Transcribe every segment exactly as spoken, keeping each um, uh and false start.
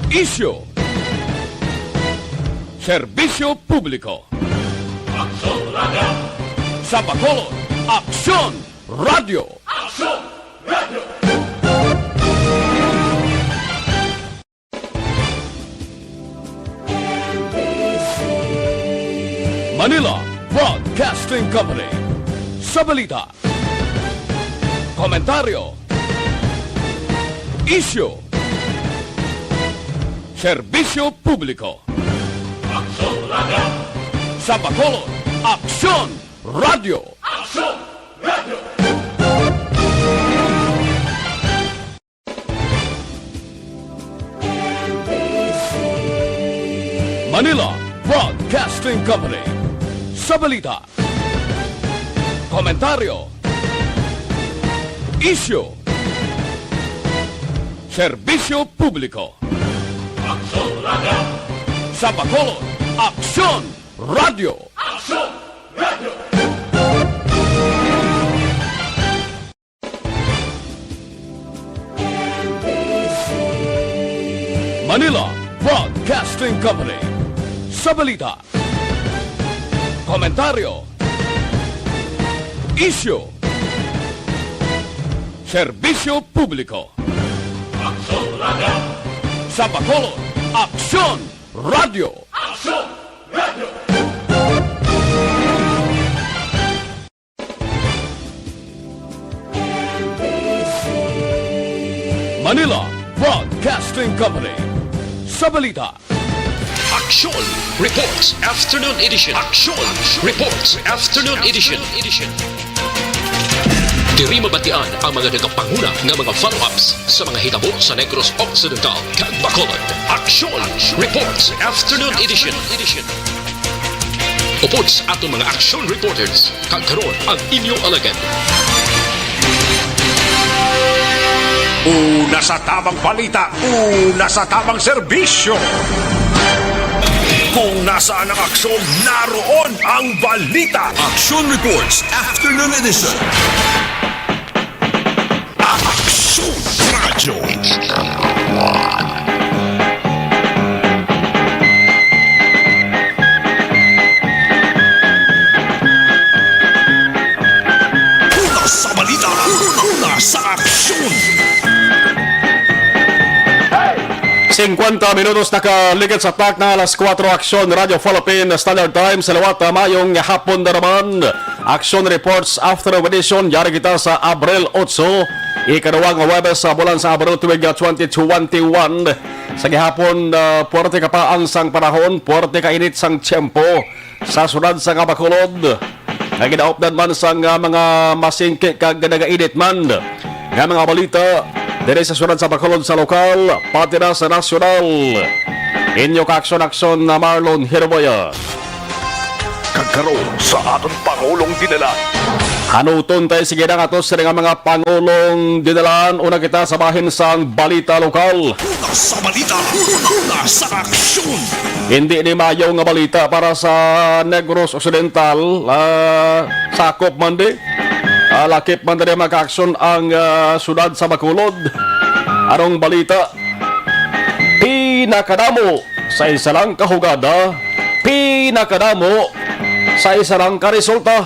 Isyu. Serbisyo publiko. Aksyon Radio. Sa Bacolod, Aksyon Radio. Aksyon Radio. Manila Broadcasting Company. Sa balita, komentaryo, isyu, serbisyo publiko. Aksyon Radio. Sa Bacolod, Aksyon Radio. Aksyon Radio. Manila Broadcasting Company. Sa balita, komentaryo, isyu, serbisyo publiko. Aksyon Radio. Sa Bacolod, Aksyon Radio. Aksyon Radio. Manila Broadcasting Company. Sa balita, komentaryo, isyu, serbisyo publiko. Aksyon Radio. Sa Bacolod, Aksyon Radio. Aksyon Radio. Manila Broadcasting Company. Sa balita, Aksyon Reports Afternoon Edition. Aksyon Reports Afternoon Edition. Diri mabatian ang mga nagapanguna nga mga follow-ups sa mga hitabo sa Negros Occidental kag Bacolod. Aksyon Reports Afternoon Edition. Upod sa atong mga aksyon reporters, kag karon ang inyo alagad. Una sa tamang balita, una sa tamang serbisyo. Kung nasaan ang aksyon, naroon ang balita. Action Reports Afternoon Edition. Aksyon Radyo. Una sa balita, una sa aksyon. Singkwenta minutos nakaligid sa takna alas kuwatro, Aksyon Radyo Philippine Standard Time sa liwat. Mayong hapon na naman. Action Reports Afternoon Edition. Yari kita sa Abril otso, ikaduha nga Huwebes sa bulan sa Abril, tuig nga twenty twenty-one. Sa gihapon, ah, puwerte ka pa ang sang panahon, puwerte ka init sang tiyempo sa siyudad sang Bacolod, nga ginaupdan man sang, ah, mga masingki kag nagainit man nga mga balita diri sa siyudad sa Bacolod, sa lokal, pati na sa nasyonal. Inyo ka-aksyon-aksyon na Marlon Hiruboya. Kag karon sa aton Pangulong Dinalan. Hanuton tayo, sige na, ato sa nga mga Pangulong Dinalan. Una kita sa bahin sang balita lokal. Una sa balita, una, una sa aksyon. Hindi ni mayo nga balita para sa Negros Occidental. Ah, sakop man di. Ah, lakip man di mga kaaksyon ang, ah, siyudad sa Bacolod. Anong balita? Pinakadamo sa isa lang ka hugada, pinakadamo sa isa lang ka resulta.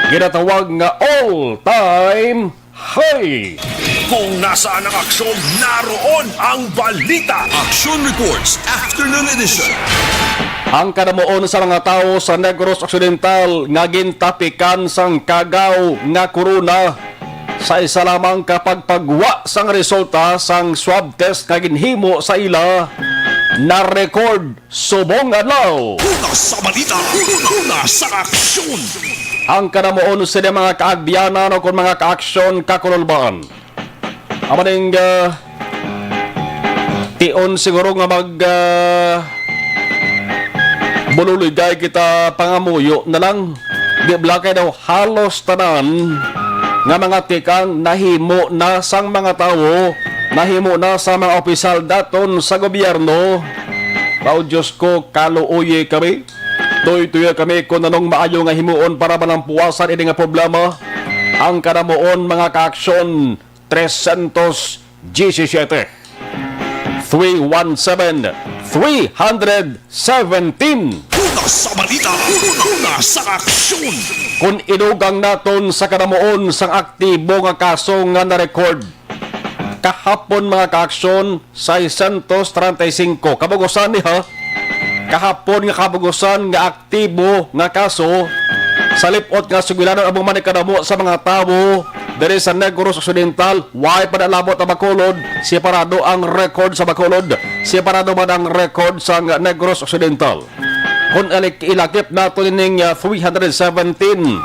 Ginatawag nga all-time high. Kung nasaan ang aksyon, naroon ang balita. Action Reports, Afternoon Edition. Ang kadamuon sa mga tawo sa Negros Occidental nga gintapikan sang kagaw nga corona sa isa lamang ka pagpagwa sang resulta sang swab test nga ginhimo sa ila, na-record subong adlaw. Una sa balita, una, una sa aksyon. Ang kanamuon sini mga kaagbianan o kon mga kaaksyon, kakululbaan. Amo ning, ah, tion siguro nga mag, ah, bululigay kita, pangamuyo na lang. Di bala kay daw halos tanan nga mga tikang nahimo na sang mga tawo, nahimo na sa mga opisyal daton sa gobyerno. Aw, Diyos ko, kaluoyi kami. Tuytoya kami kung anong maayo nga himuon para malampuwasan ini nga problema. Ang kanamuon, mga kaaksyon, trescientos diecisiete. three one seven, three hundred seventeen. Una sa balita, una sa aksyon. Kung idugang naton sa kadamuon sang aktibo nga kaso nga na-record, kahapon, mga kaaksyon, seiscientos treinta y cinco. Kabugusan ni, ha? Kahapon nga kabugusan nga aktibo nga kaso sa lip-ot nga sugilanon amo man ni kadamo sa mga tawo diri sa Negros Occidental. Way pa nalabot ang Bacolod, separado ang record sa Bacolod, separado man ang record sa Negros Occidental. Kung ilik-, ilakip nato ning, ah, three hundred seventeen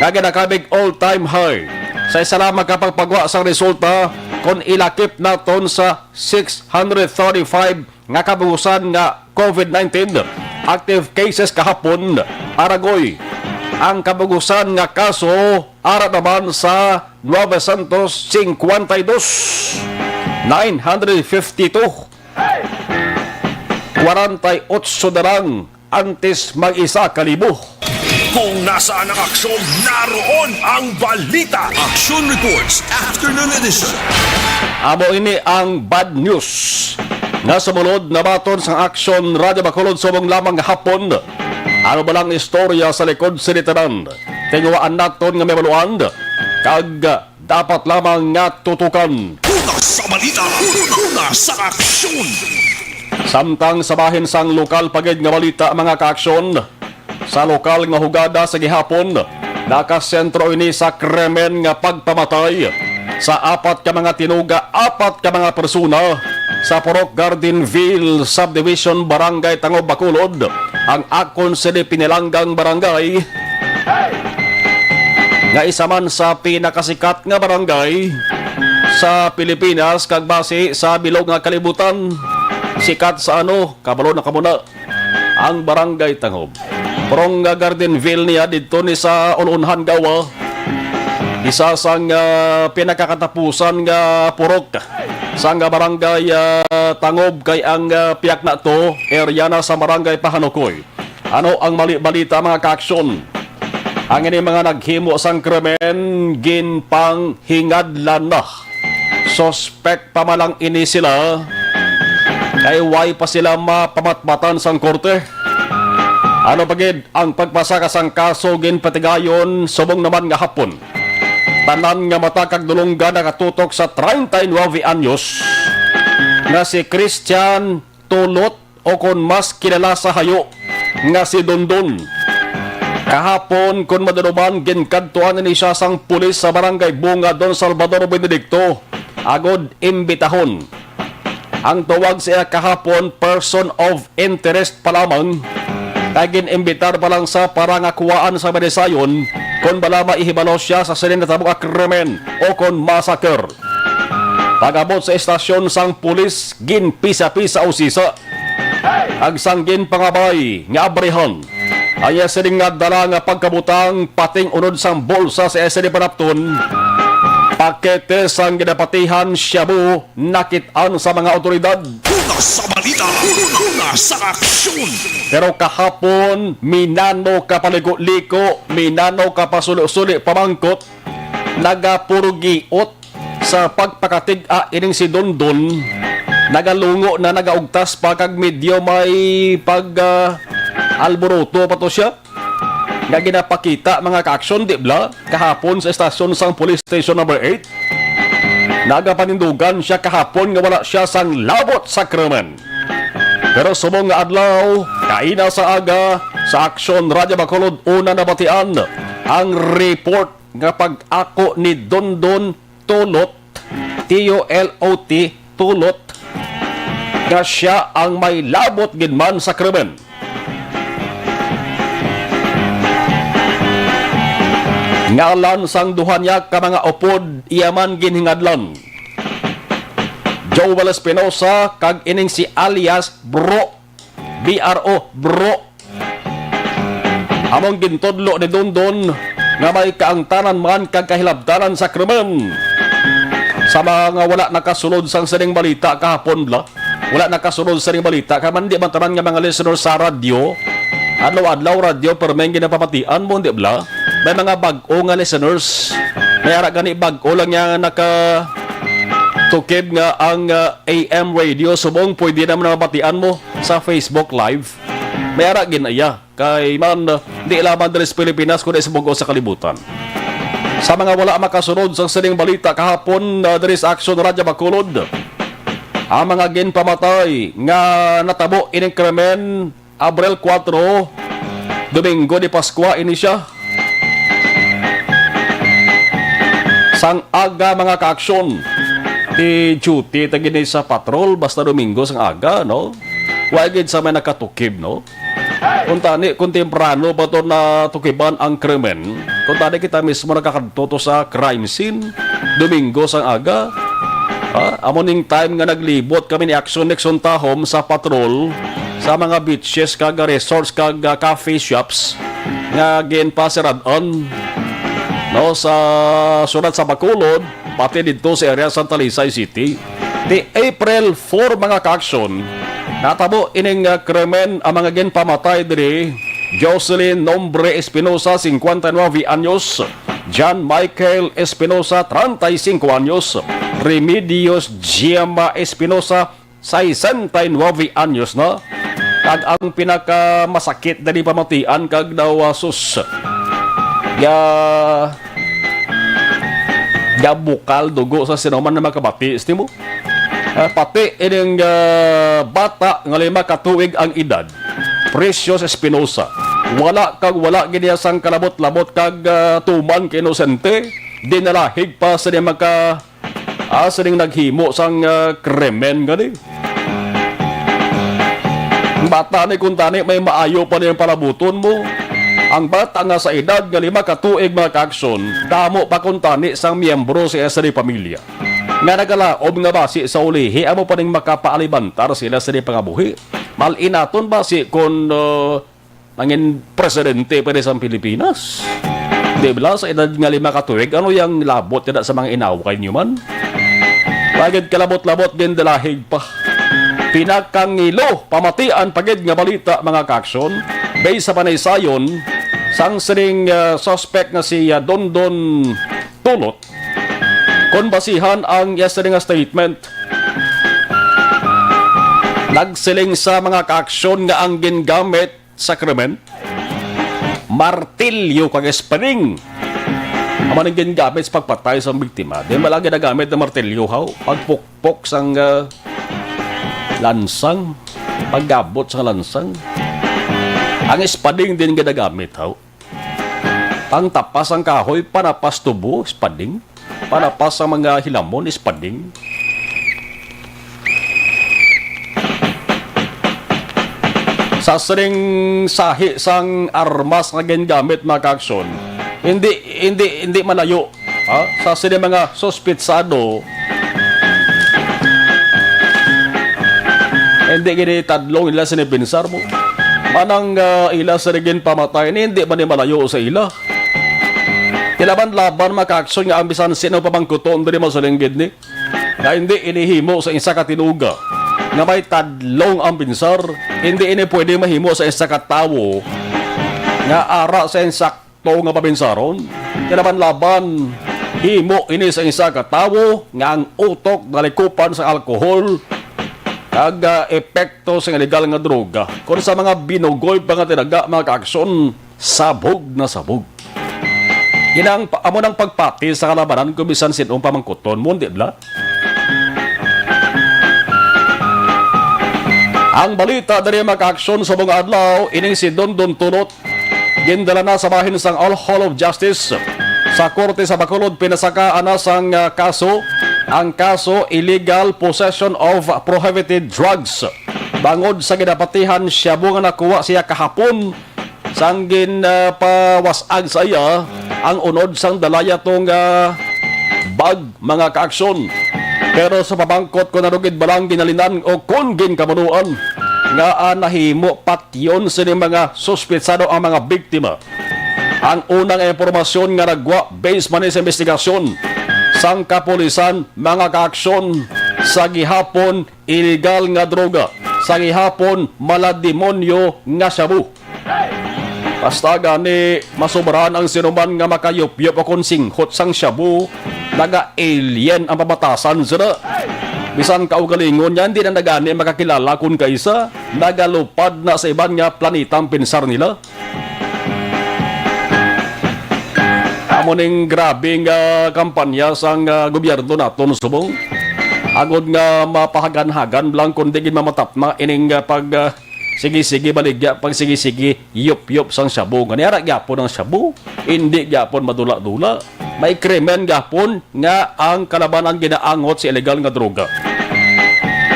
nga ginakabig all-time high sa isa lamang ka pagpagwa sang resulta, kung ilakip naton sa six hundred thirty-five nga kabugusan nga COVID nineteen active cases kahapon, aragoy ang kabugusan nga kaso ara naman sa novecientos cincuenta y dos, nine hundred fifty-two, kwarenta y otso na lang antes mag-isa ka libo. Kung nasaan ang aksyon, naroon ang balita. Action Reports, Afternoon Edition. Amo ini ang bad news nga sumulod na baton sang Aksyon Radyo Bacolod subong lamang gahapon. Ano ba lang istorya sa likod sini tanan? Tinguhaan naton nga mahibaluan kag dapat lamang nga tutukan. Una sa balita, una sa aksyon. Samtang sa bahin sang lokal pa gid nga balita, mga kaaksyon, sa lokal nga hugada sa gihapon, nakasentro ini sa krimen nga pagpamatay sa apat ka mga tinuga, apat ka mga persona sa Purok Gardenville Subdivision, Barangay Tangob, Bacolod, ang akon sini pinalanggang barangay nga isa man sa pinakasikat nga barangay sa Pilipinas kag basi sa bilog nga kalibutan. Sikat sa ano, kabalo na kamo na, ang Barangay Tangob. Purok nga Gardenville niya didto ni sa Ulunhan Gawa, isa sang, ah, pinakakatapusan nga purok sang, ah, Barangay, ah, Tangob, kay ang, ah, piyak na to area na sa Barangay Pahanukoy. Ano ang mali balita, mga kaaksyon? Ang ini mga naghimo sang krimen ginpanghingadlan na. Suspek pa man lang ini sila, kay way pa sila mapamatbatan sang korte. Ano pa gid ang pagpasaka sang kaso ginpatigayon subong naman nga hapon? Tanan nga mata kag dulongga nakatutok sa treinta y nueve anyos nga si Christian Tulot, o kon mas kilala sa hayo nga si Dondon. Kahapon, kon madulom man, ginkadtuan ini siya sang pulis sa Barangay Bunga, Don Salvador Benedicto, agod imbitahon. Ang tawag sa iya kahapon, person of interest pa lamang, kay gin-imbitar pa lang sa para nga kuwaan sa malisayon kon bala maihibalo siya sa sini natabo nga krimen o kon massacre. Pag-abot sa estasyon sang pulis, ginpisa-pisa usisa. Ag sang ginpangabay nga abrihan, ang iya sini nga dala nga pagkabutang, pating unod sang bolsa sa iya sini panapton, pakete sang ginapatihan shabu, nakit-an sa mga awtoridad. Una sa balita, una sa aksyon. Pero kahapon, minano ka paliko-liko, minano ka pasuli-suli pamangkot, nagapurugiot sa pagpakatig-a ining si Dondon, nagalungo na, nagaugtas pa, kag medyo may pag, ah, alboroto pa to siya nga ginapakita, mga kaaksyon, di bala, kahapon sa estasyon sang Police Station Number Eight. Nagapanindugan siya kahapon nga wala siya sang labot sa krimen. Pero subong nga adlaw, kaina sa aga, sa Aksyon Radyo Bacolod, una nabatian ang report nga pag-ako ni Dondon Tulot, T U L O T, Tulot, nga sia ang may labot gid man sa krimen. Ngalan sang duha niya ka mga upod iya man ginhingadlan, Joel Espinosa kag ining si alias Bro, B R O, Bro. Among gintudlo ni Dondon nga may kaangtanan man kag kahilabtanan sa krimen. Sa mga wala nakasulod sang sining balita kahapon, bala, wala nakasulod sining balita, kay man di man tanan nga mga listeners sa radyo, adlaw-adlaw radyo, pero may ginapamatian mo, di bala? May mga bag-o nga listeners. May ara gani bag-o lang nga naka tukib nga ang, ah, A M radio subong pwede naman na mabatian mo sa Facebook Live. May ara gin iya. Kay man, di lamang diri sa Pilipinas, kundi sa bug-os sa kalibutan. Sa mga wala makasunod sa sining balita kahapon, ah, diri sa Aksyon Radyo Bacolod, ang mga ginpamatay nga natabo ining krimen, Abril kuwatro, Domingo de Pascua ini siya. Sang aga, mga kaaksyon, ti duty ta gini sa patrol basta Domingo sang aga, no? Wa gid sa may nakatukib, no? Kung tani, kung temprano pa to natukiban ang krimen, kung tani kita mismo nakakadto to sa crime scene, Domingo sang aga, ha? Amo ning time nga naglibot kami ni Action Nixon Tahom sa patrol sa mga beaches kag resorts kag, ah, cafe shops nga ginpasirad-an, no, sa siyudad sa Bacolod, pati didto sa area sa Talisay City. Ti April four, mga kaaksyon, natabo ining, ah, krimen ang mga ginpamatay diri, Jocelyn Nombre Espinosa, cincuenta y nueve anyos, John Michael Espinosa, treinta y cinco anyos, Remedios Giama Espinosa, sesenta y nueve anyos na, kag ang pinakamasakit dali pamatian kag daw, ah, sus, ya, ya bukal dugo sa sinuman na makabati, estimo. Ah, pati ining, ah, bata nga lima ka tuig ang edad, Precious Espinosa. Wala kag wala gid niya sang kalabot-labot kag, ah, tuman ka inosente, dinalahig pa sa di maka, ah, sining naghimo sang, ah, krimen gani. Ang bata ni kuntani may maayo pa niyang palabuton mo. Ang bata nga sa edad nga lima ka tuig, mga kaaksyon, damo pa kuntani sang miyembro sa isa ni pamilya nga nagalaom nga basi sa ulihi amo pa ning makapaalibantar sila sa di pangabuhi. Mal-inaton basi kon, uh, nangin presidente pa rin sa Pilipinas. Di ba, sa edad nga lima ka tuig, ano yang labot nila sa mga inaway niyo man? Pagid kalabot-labot din dalahig pa. Pinakangilo, pamatian pagid nga balita, mga kaaksyon, based sa panaysayon sang sining, uh, suspect nga si, uh, Dondon Tulot. Kon basihan ang iya sini nga statement, nagsiling sa mga kaaksyon nga ang gingamit sa krimen, martilyo kag espading. Amo nang gingamit sa pagpatay sa biktima. Di ba lang ginagamit ang martilyo, haw? Pagpukpok sang, ah, lansang, paggabot sang lansang. Ang espading din ginagamit, haw? Pangtapas ang kahoy, panapas tubo, espading. Panapas ang mga hilamon, espading. Sa sining sahi sang armas nga gingamit, mga kaaksyon, hindi, hindi, hindi malayo, ha? Sa sining mga suspitsado, hindi gini tadlong nila sini pinsar mo. Manang, ah, ila sa rigin pamatay ni, hindi man ni malayo sa ila. Kilaban-laban, mga kaaksyon, nga ang bisan sino pamangkuton diri masulinggid ni, nga hindi inihimo sa isa ka tinuga nga may tadlong ang pinsar, hindi ini pwede mahimo sa isa ka tawo nga ara sa insakto nga pabinsaron. Kilaban-laban, himo ini sa isa ka tawo nga ang utok nalikupan sa alkohol kag, ah, epekto sa illegal nga droga. Kon sa mga binugoy pa nga tinaga, mga kaaksyon, sabog na sabog. Inang pa-, amo nang pagpati sa kalabanan kung bisan sin-ong pamangkuton mo, di ba? Ang balita diri, mga kaaksyon, sa mga adlaw, ining si Dondon Tulot, gindala na sa bahin sang All Hall of Justice sa Korte sa Bacolod, pinasakaan na sang, ah, kaso, ang kaso illegal possession of prohibited drugs. Bangod sa ginapatihan, shabu nga nakuha siya kahapon, sang gin, ah, pawas-ag sa iya ang unod sang dala niya tong, ah, bag, mga kaaksyon. Pero sa pamangkot kung ano gid ba lang ginalinan o kung ginkamunuan nga, ah, nahimo patyon sini mga suspitsado ang mga biktima. Ang unang impormasyon nga nagwa based man sa investigasyon sang kapulisan, mga kaaksyon, sa gihapon illegal nga droga, sa gihapon malademonyo nga shabu. Basta gani, masubrahan ang sinuman nga makayupyop o kon singhot sang shabu, naga-alien ang pamatasan sila. Bisan kaugalingon niya, hindi na nagani makakilala kon kaisa, nagalupad na sa iban nga planeta ang pinsar nila. Amo ning grabe nga kampanya sang, ah, gobyerno naton subong. Agod nga mapahagan-hagan lang, kundi gid mamatapna ining, ah, pag, ah, sige-sige baligya, pag sige-sige yup-yup sang shabu. Nga niara gyapon ang shabu, hindi gyapon madula-dula. May krimen gyapon nga ang kalabanan ginaangot sa illegal nga droga.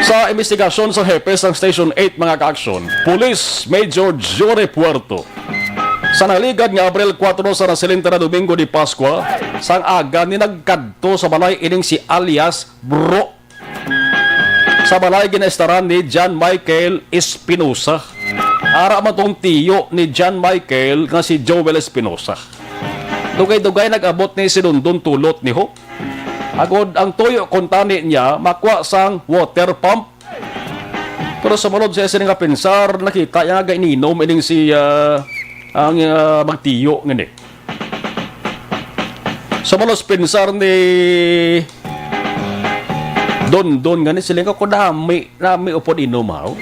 Sa investigasyon sa hepe sang Station eight, mga kaaksyon, Police Major Jory Puerto, sa naligad nga Abril kuwatro sa nasilin ta na Domingo de Pascua, sang aga ni nagkadto sa balay ining si alias Bro. Sa balay ginaistaran ni John Michael Espinosa. Ara man tong tiyo ni John Michael nga si Joel Espinosa. Dugay-dugay nag-abot ni si Dondon Tulot ni ho. Agod ang tuyo kuntani niya makwa sang water pump. Pero sumalod sa iya sini nga pinsar, nakita niya nga ininom ining si, ah, ang, ah, magtiyo ngani. Sumalos pinsar ni Dondon ngani, siling ko, "Ko nami, nami upod inom, haw."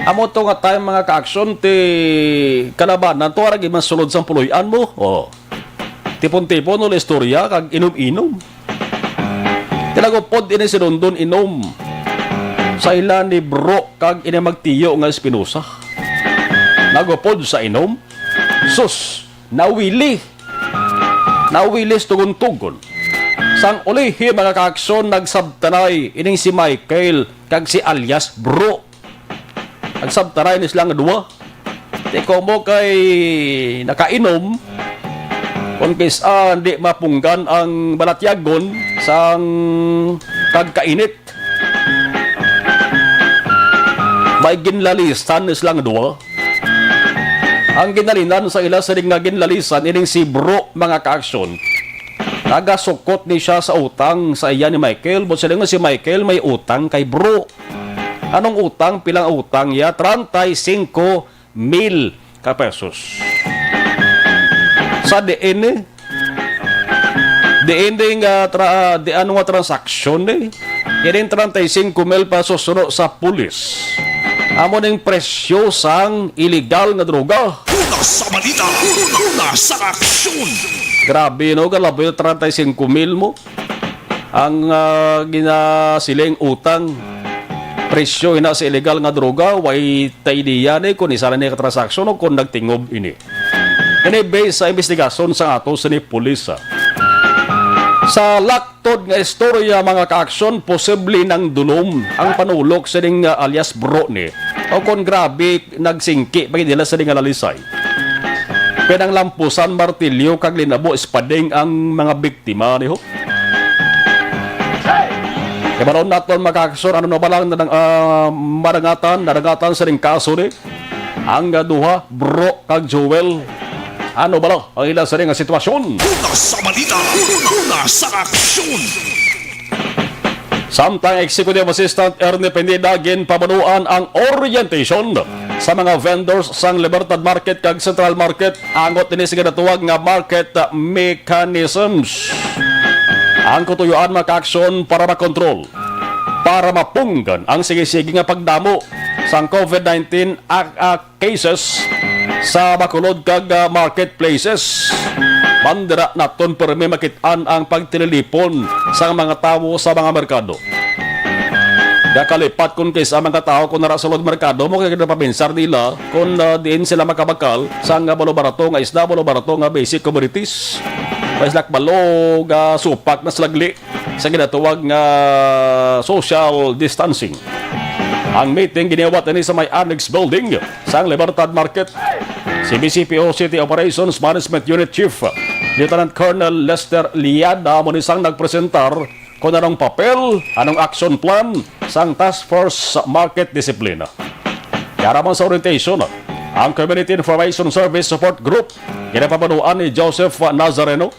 Amo to nga time, mga kaaksyon, ti kalabanan to, ara gid man sulod sang puloy-an mo. Oh. Tipon-tipon, wala istorya, kag inom-inom. Ti nagupod ini si Dondon inom sa ila ni Bro kag ini magtiyo nga Espinosa. Nagupod sa inom. Sus, nawili. Nawili sa tugon-tugon. Sang ulihi, mga kaaksyon, nagsabtanay ining si Michael kag si alias Bro. Nagsabtanay ni sila nga duwa. Ti komo kay nakainom, kon kis-a di mapunggan ang balatyagon sang kag kainit. May ginlalisan ni sila nga duwa. Ang ginhalinan sa ila sini nga ginlalisan ining si Bro, mga kaaksyon. Nagasukot ni siya sa utang sa iya ni Michael, but sila nga si Michael may utang kay Bro. Anong utang? Pila ang utang niya? Treinta y cinco mil ka pesos. Sa diin, eh? Diin, di nga tra-, di ano nga transaksyon, eh? Kining treinta y cinco mil pesos suno sa pulis. Amo ning presyo sang iligal nga droga. Una sa balita, una sa aksyon. Grabe, no? Galaboy, treinta y cinco mil mo. Ang, ah, ginasiling utang, presyo ina sa illegal nga droga, way ta idea ni kung isa na ni ka transaksyon o kung nagtingob ini. Ini based sa investigasyon sa ato sini pulis, ah. Sa laktod nga istorya, mga kaaksyon, posible nang dulom ang panulok sining, ah, alias Bro ni. O kung grabe, nagsingki pa gid nila sining nga lalisay. Pinanglampusan martilyo kag linabo espading ang mga biktima, ni ho. Kabaron naton, mga kaaksyon, ano na ba lang na, ah, madangatan, nadangatan sa ning kaso ni ang, ah, duha, Bro kag Joel. Ano ba lang ang ila sa ning sitwasyon? Una sa balita, una sa aksyon. Samtang Executive Assistant Ernie Pineda ginpabanuan ang orientation sa mga vendors sang Libertad Market kag Central Market, angot ini sa ginatawag nga market mechanisms. Ang katuyoan, mga kaaksyon, para makontrol, para mapunggan ang sige-sige nga pagdamo sang COVID nineteen a-, a-, cases sa Bacolod kag, ah, marketplaces. Bandera naton, pirmi makit-an ang pagtililipon sa mga tawo sa mga merkado. Nakalipat kon kis-a ang mga tawo kon nara sulod merkado mo, kay napapinsar nila kon, ah, diin sila makabakal sang, ah, balo-barato nga isda, balo-barato nga basic commodities. May sila kabalo nga supak na sila gli sa ginatawag nga social distancing. Ang meeting giniawat ini sa may annex building sang Libertad Market. Si B C P O City Operations Management Unit Chief Lieutenant Colonel Lester Liada amo ni sang nagpresentar kon anong papel, anong action plan sang Task Force Market Discipline. Kaya naman sa orientation, ang Community Information Service Support Group, ginapabanuan ni Joseph Nazareno,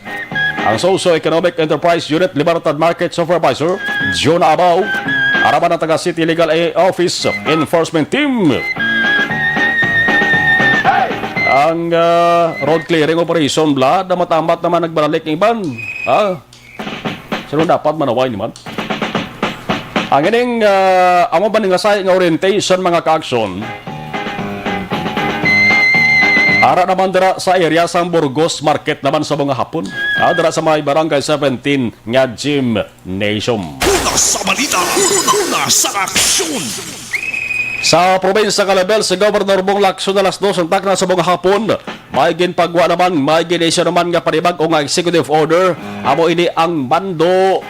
ang Socio-Economic Enterprise Unit Libertad Market Supervisor, Jonah Abao, araman ang taga City Legal A Office Enforcement Team. ang, ah, road clearing operation, bla, damat-damat naman nagbalalik ang iban. Ah, sino dapat manaway ni man? Ang ining, ah, amo ba nga sa nga orientation, mga ka-aksyon? Ara naman dira sa area sang Burgos Market naman sa mga hapon. Ah, dira sa may Barangay seventeen nga gymnasium. Una sa balita, una sa aksyon. Sa probinsya nga level, si Governor Bong Lacson alas dos ang takna sa mga hapon. May ginpagwa naman, may gin-issue naman nga panibag-o nga executive order. Amo ini ang mando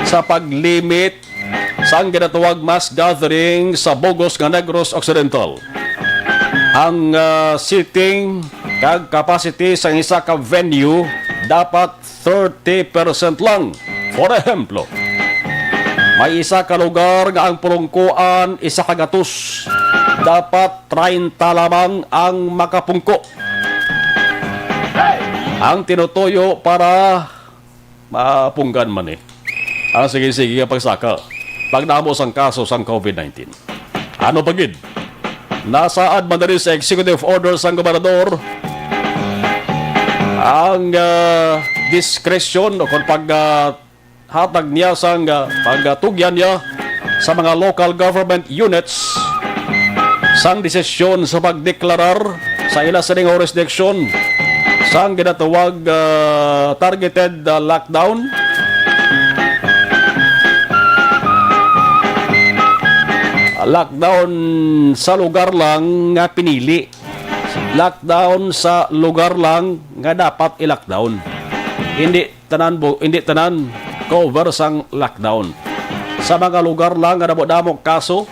sa paglimit sang ginatawag mass gathering sa Bogos nga Negros Occidental. Ang, ah, seating kag capacity sang isa ka venue dapat thirty percent lang. For ehemplo, may isa ka lugar nga ang pulungkuan isa ka gatos, dapat treinta lamang ang makapungko. Ang tinutuyo para mapunggan man ni ang sige-sige nga pagsaka pagdamo sang kaso sang COVID nineteen. Ano pa gid? Nasaad man diri sa executive order sang gobernador ang, ah, diskresyon o kon pag, ah, hatag niya sang, ah, pagtugyan niya sa mga local government units sang desisyon sa pagdeklarar sa ila sining jurisdiction sang ginatawag, ah, targeted, ah, lockdown. Lockdown sa lugar lang nga pinili. Lockdown sa lugar lang nga dapat i-lockdown. Hindi tanan bu-, hindi tanan cover sang lockdown. Sa mga lugar lang nga damo-damo kaso,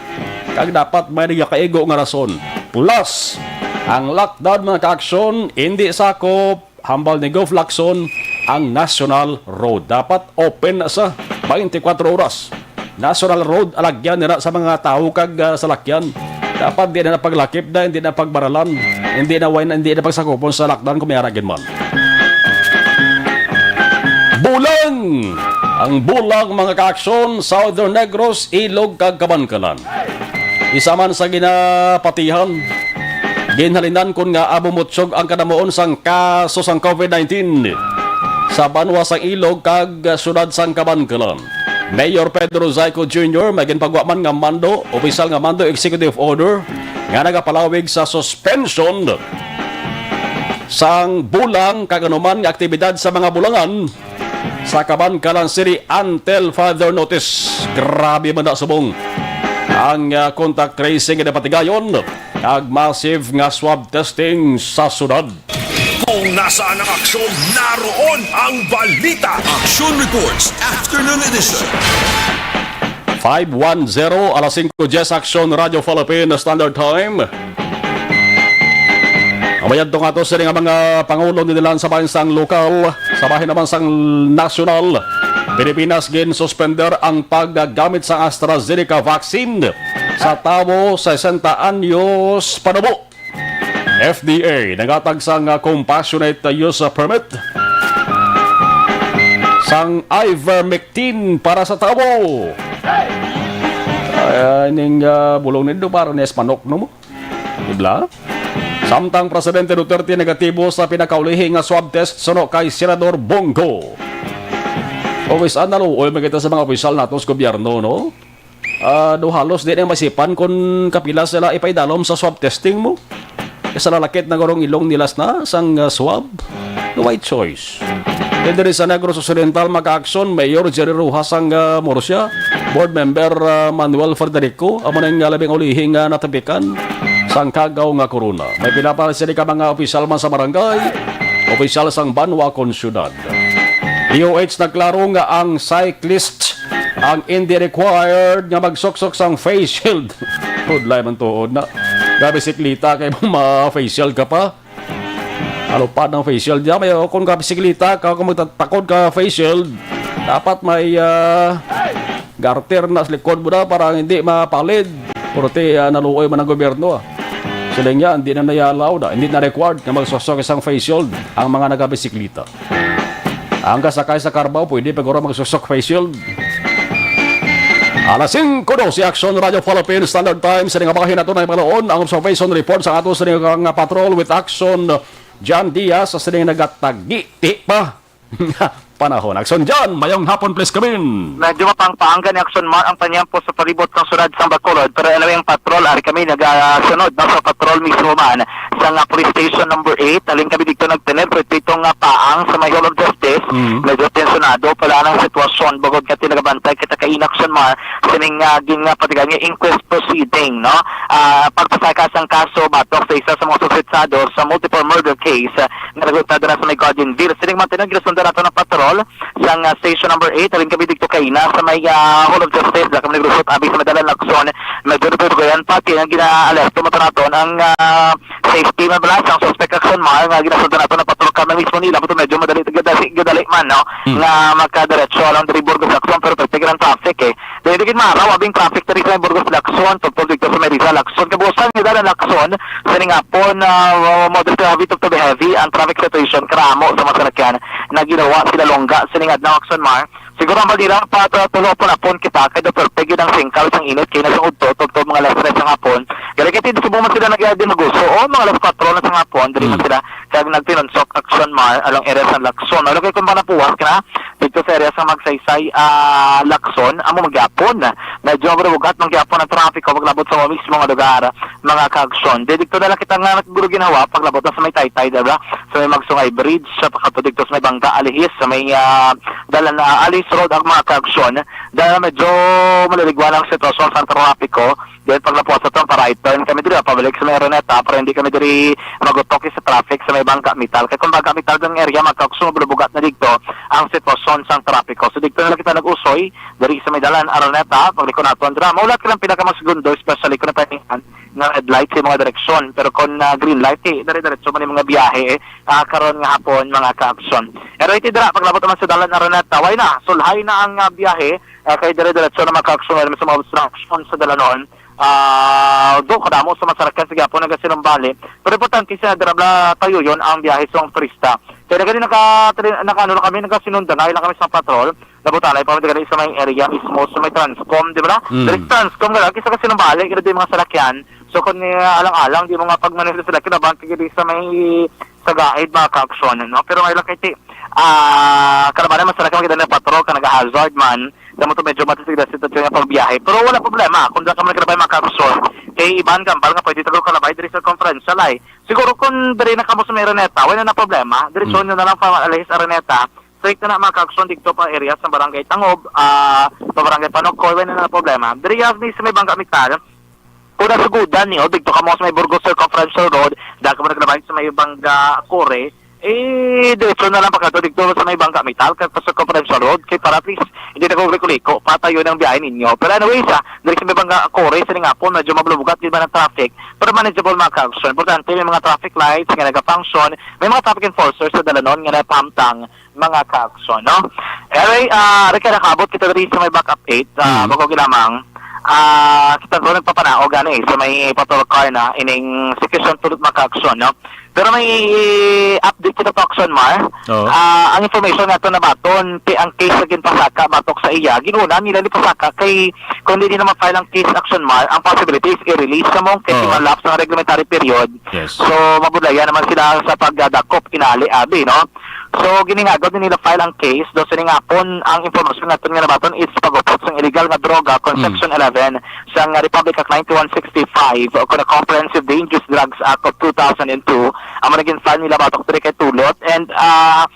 kag dapat may nagakaigo nga rason. Plus, ang lockdown, mga ka-aksyon, hindi sakop, hambal ni Gov Lacson, ang National Road. Dapat open na sa twenty-four oras. National Road, alagyan nila sa mga tawo kag, ah, salakyan. Dapat di na paglakip na, hindi na pagbaralan, hindi na wine, hindi na pagsakupon sa lockdown kung may ara gid man. Bulang! Ang bulang, mga kaaksyon, Southern Negros, Ilog kag Kabankalan. Isa man sa ginapatihan, ginhalinan kon nga amo mutsog ang kadamuon sang kaso sang COVID nineteen sa banwa sang Ilog kag siyudad sang Kabankalan. Mayor Pedro Zayco Junior may ginpagwa man nga mando, opisyal nga mando, executive order nga nagapalawig sa suspension sang bulang kag anuman nga aktibidad sa mga bulangan sa Kabankalan City until further notice. Grabe man na subong ang, ah, contact tracing nga napatigayon kag massive nga swab testing sa syudad. Kung nasaan ang aksyon, naroon ang balita. Aksyon Reports, Afternoon Edition. Five one zero, alas singko diyes, Aksyon, Radyo Philippine Standard Time. Amayad to nga to sila nga mga pangulo ni nila sa bahin sang lokal, sa bahin naman sang nasyonal. Pilipinas, gin-suspender ang paggamit sa AstraZeneca vaccine sa tawo sesenta anyos panubo. F D A naghatag sang, ah, compassionate use permit sang ivermectin para sa tawo. Ay, ning, ah, bulong nindo para ni manok, no mo? Dibla? Samtang Presidente Duterte negatibo sa pinakaulihi nga swab test suno kay Senador Bong Go. Always, ah, naluoy man kita sa mga opisyal nato sa gobyerno, no? Ah, do halos di na masipan kung kapila sila ipaidalom sa swab testing mo. Kay sa lalakit na gurong ilong nilas na sang, ah, swab. No, white choice. Then diri sa Negros Occidental, mga kaaksyon, Mayor Jerry Rojas sang, ah, Murcia, Board Member, ah, Manuel Frederico, amo na yung labing ulihi nga natapikan sang kagaw nga corona. May pila pa sila ka mga opisyal man sa barangay, opisyal sang banwa kon syudad. D O H nagklaro nga ang cyclist ang hindi required nga magsuksok sang face shield. Pudlay man tuod na. Gabisiklita kay ma-face shield ka pa. Ano pa ng face shield? Diyan, may, kung gabisiklita ka, kung magtatakod ka face shield, dapat may, ah, garter na sa likod mo na para hindi mapalid. Purti, ah, naluoy man ang gobyerno, ah. Sila nga, hindi na nayalaw na, hindi na required nga magsuksok sang face shield ang mga nagabisiklita. Ang kasakay sa karbaw, pwede pa guro magsuksok face shield. Alas singko dose, Action Radio Philippines Standard Time. Sini nga bahin nato na ipaluon ang observation report sa ato sini nga patrol with Action John Diaz sa sini nga nagatagiti pa panahon. Action John, mayong hapon, please, kabin. Medyo mapangpaangga ni Action Mar ang panyampo sa palibot sang syudad sang Bacolod, pero anyway, ang patrol, ari kami nagasunod na sa patrol mismo man sa nga police station number eight. Halin kami dito nagtener, pero dito nga paang sa may Hall of Justice, Mm. medyo tensionado pala ang sitwasyon. Bukod nga tinagabantay kita kay Action Mar, sining, ah, gin nga patigan nga inquest proceeding, no? Ah, pagpasaka sang kaso batok sa isa sa mga suspetsado sa multiple murder case, ah, nga nagregistrado na sa may Gardenville. Sining mantinon, ginasundan nato ng patrol sang, ah, station number eight. Halin kami dito kaina sa may, ah, Hall of Justice. Dala kami naglusot abi sa may dalan Lacson. Medyo napupugayan pati ang gina-alerto mo naton ang, ah, safety man bala sang suspect Action Mar nga ginasundan nato ng patrol kami mismo nila. Pero medyo madali, gadali, gadali man, no? Hmm. Nga makadiretso lang diri Burgos Lacson, pero pagtigilan traffic eh. Dili gid maraw abing traffic diri sa Burgos Lacson, tubtob dito sa may Rizal Lacson. Kabuusan nga dalan Lacson, sining hapon, ah, moderate to heavy, tubtob heavy ang traffic situation, karamo sa mga salakyan na ginawa sila longga sining adlaw Action Mar. Siguro ang balira pa, pa tulo po na pon kita kay daw perfect gyud ang singkal sang init kay nasa udto tubtob mga alas tres sang hapon. Gali kay hindi subo man sila nag-adi maguso o mga alas kwatro na sang hapon, diri man Hmm. sila kag nagtinunsok Action Mar along area sa Lacson. Ano kay kung ba napuwas ka na dito sa area sa Magsaysay, ah, Lacson, amo magyapon. Medyo mabugat man gyapon ang trapiko paglabot sa mismo nga lugar, mga ka-aksyon. Di dito na lang kita nga naggulo ginhawa paglabot na sa may Taytay, diba? Sa may Magsungay Bridge, sa pakadto dito sa may Bangga Alihis, sa may, ah, dalan, ah, Alihis Road ang mga ka-aksyon. Dahil medyo maliligwan ang sitwasyon sa trapiko. Then pag napuwas ito, pa-right turn kami diri, pabalik sa may Araneta para hindi kami diri magutok sa traffic sa may Bangka Metal. Kay kung Bangka Metal ang area, mga ka-aksyon, mabugat na dito ang sitwasyon sang trapiko. So dito na lang kita nag-usoy, diri sa may dalan Araneta, pagliko nato ang drama. Ulat ka lang pinaka mas segundo, especially kung napahingan nga red light sa mga direksyon. Pero kung, ah, green light, eh, dire-diretso man yung mga biyahe, eh, ah, karon nga hapon, mga ka-aksyon. Pero iti dira, paglabot naman sa dalan Araneta, way na, sulhay na ang, ah, biyahe, ah, kay dire-diretso na mga ka-aksyon, wala naman sa mga obstruction sa dalanon. Ah, do kadamo sa masarakyan sa gyapon nagasinumbali. Pero importante sa dira bala tayo yon ang biyahe sa mga turista. Kaya na gani naka, naka, ano lang kami, nakasinundanay lang kami sa patrol. Nabutanay pa man gani sa may area mismo, sa may Transcom, di ba? Mm. Dali sa Transcom, gani, kisa kasi nabalik, gani, di mga salakyan. So, kung, eh, alang-alang, di mo nga pagmaneho sa salakyan, abang ka gani sa may, sa gaid, mga ka-aksyon, no? Pero may lang kay ti-, ah, kalabanan, mas salakyan, maganda na patrol, ka nag-hazard man, na mo to medyo matitig na sitwasyon nga pagbiyahe. Pero wala problema, kung di ka man kalabay, mga ka-aksyon, kay iban gambal nga pwede tagal kalabay, diri sa conference, salay. Siguro kung diri na kamo sa may Araneta, wala na problema. Diri Mm. sa inyo na lang pa, Alihis Araneta, straight na na mga ka-aksyon dito pa area sa Barangay Tangob, ah, pa Barangay Panokoy, wala na problema. Diri, ah, may sa may Bangka Metal, kung nasugudan niyo, dito ka mo sa may Burgos Circumferential Road, dahil ka mo naglabay sa may Bangka Core, eh, diretso na lang pagkadto dito sa may Bangka Metal, kag pa Circumferential Road, kay para at least, hindi na ko liko-liko, patayo ng biyahe ninyo. Pero anyways, ah, diri sa may Bangka Core, sa nga po, medyo mabulugat, di ba, ng traffic, pero manageable mga ka-aksyon. Importante, may mga traffic lights nga nagafunction, may mga traffic enforcers sa dalanon nga napahamtang mga ka-aksyon, no? Anyway, ah, ari kay nakaabot kita diri sa may back update, ah, Mm. bago gilamang, ah, kita ko nagpapanaog, gani, sa may patrol car na, ining situation to mga ka-aksyon, no? Pero may update kita pa, Aksyon Mar. Oo. Ah, ang information nga ito nabaton, ti ang case na ginpasaka batok sa iya, ginuna nila ni pasaka kay kung di nila ma-file ang case, Aksyon Mar, ang possibility is i-release sa mong kay Oo. malapse ang reglementary period. Yes. So, mabudlayan naman sila sa pagdadakop, inali, abi, no? So, giningagaw din nila file ang case. Do, sining hapon, ang impormasyon natin nga nabaton is pag-upot sang illegal nga droga, kung Mm. Section eleven sang Republic Act ninety-one sixty-five, o kung Comprehensive Dangerous Drugs Act of two thousand and two, ang mga naging file nila batok diri kay Tulot. And, ah,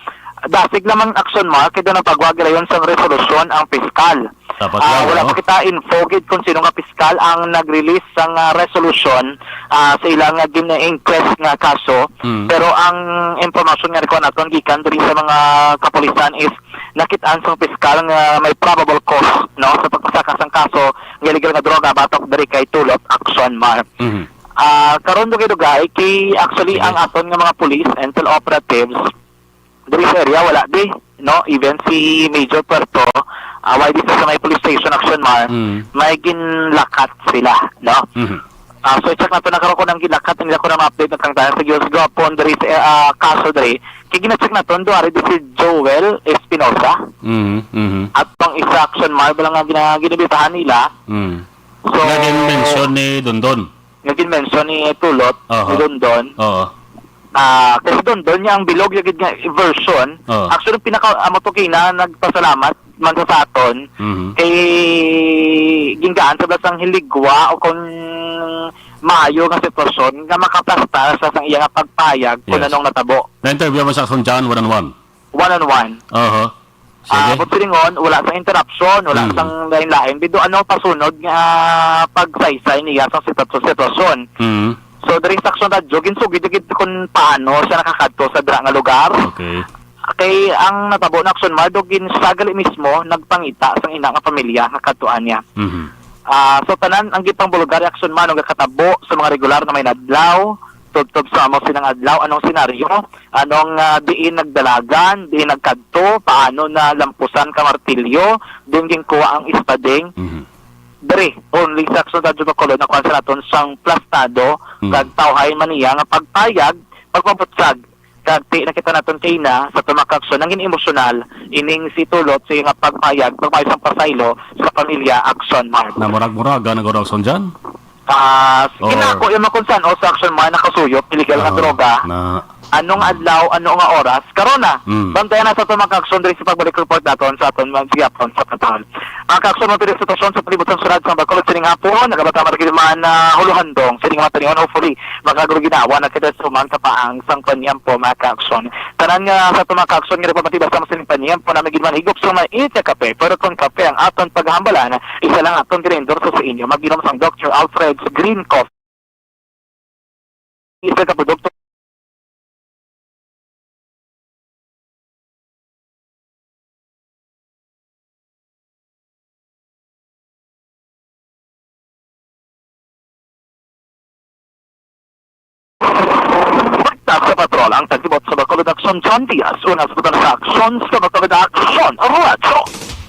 dasig lamang, Aksyon Mar, kay doon ang pagwagi rayon sang resolusyon ang piskal. Dapat Ah, lang, wala no? pa kita info gid kung sino nga piskal ang nag-release sang, ah, resolution, ah, sa ilang nga gin-inquest nga kaso. Mm. Pero ang impormasyon nga nakuha naton gikan diri sa mga kapulisan is nakit-an sang piskal nga may probable cause, no, sa pagpasaka sang kaso nga illegal nga droga batok diri kay Tulot, Aksyon Mar. Mhm. Ah, karon dugay-dugay kay actually Sige. ang aton nga mga police and intel operatives diri sa area, wala di, no? Even si Major Puerto, ah, why di sa may police station, Aksyon Mar, Mm. may ginlakat sila, no? Mhm. Ah, so, i-check nato na karon kung ang ginlakat nila, kung ang update na kang tayo sa Diyos gapon diri sa, ah, kaso diri, Kay gina-check naton, duha rin si Joel Espinosa. Mhm, mhm. At pang isa, Action Mar, bala nga gina-, ginibitahan nila. Mm. So, Naging mention ni Dondon. Naging mention ni Tulot, Aha. ni Dondon. Oo. Ah, kasi Dondon niya ang bilog, yung gid nga version. Oo. Actually, pinaka, amo to kina, nagpasalamat man sa, sa aton. Mhm. Kay gingaan sa basang hiligwa o kung maayo nga sitwasyon nga makaplastar sa sang iya nga pagpayag kung Yes. anong natabo. Na-interview mo sa Action John one on one? One on one. Aha. Ah, Sige. Kung silingon, wala sang interruption, wala Mm. sang lain-lain. Bido ano pasunod nga pagsaysay niya sa sitat-, sitwasyon. Mm. So, diri sa Action Radyo, ginsugid gid kung paano siya nakakadto sa dira nga lugar. Okay. Kay ang natabo na Action Mar, do gin-, siya gali mismo nagpangita sang ina nga pamilya nga kadtuan niya. Mhm. Ah, so, tanan ang gipangbulgar ni Action Mar, nga katabo sa mga regular na may adlaw, tubtob sa amo silang adlaw, anong senaryo, anong, ah, diin nagdalagan, diin nagkadto, paano na lampusan ka martilyo, diin ginkuha ang espading. Mhm. Diri, only sa Action Radyo Bacolod, nakuha sa naton sang plastado, Mm. kag tawhay man niya nga pagpayag, pagpabutyag, kag ti nakita naton kay na sa tumakakson, nangin emosyonal, ining si Tulot, sa iyang pagpayag, pagpayag sang pasaylo sa pamilya Action Mar. Na murag-muraga na guro Action John? Ah, Or ginako yung mga kung saan o sa Action Mar nakasuyop, illegal nga Ah, droga. na Anong adlaw, ano nga oras? Karon na. Mm. Bantayan na sa aton mga ka-action diri sa pagbalik report naton sa aton mga gihapon sa patrol. Ang ka-action, mga sitwasyon sa palibot sang syudad sa Bacolod sining hapon, nagabata maragil man na huluhandong sining mga tanion. Hopefully, makagulog ginawa na kita suman sa paang sang panyampo, mga ka-action. Tanan nga sa aton mga ka-action nga nagpapatibas sa sining panyampo na magin man higop sa mait nga kape. Pero kung kape ang aton paghambalan, isa lang aton ginaendorso sa inyo. Mag-inom sang Doctor Alfred's Green Coffee. Isa ka produkto. Sa patrol ang tagibot sa Bacolod Action, John Diaz. Una sa butang sa aksyon sa Bacolod Action, Radyo.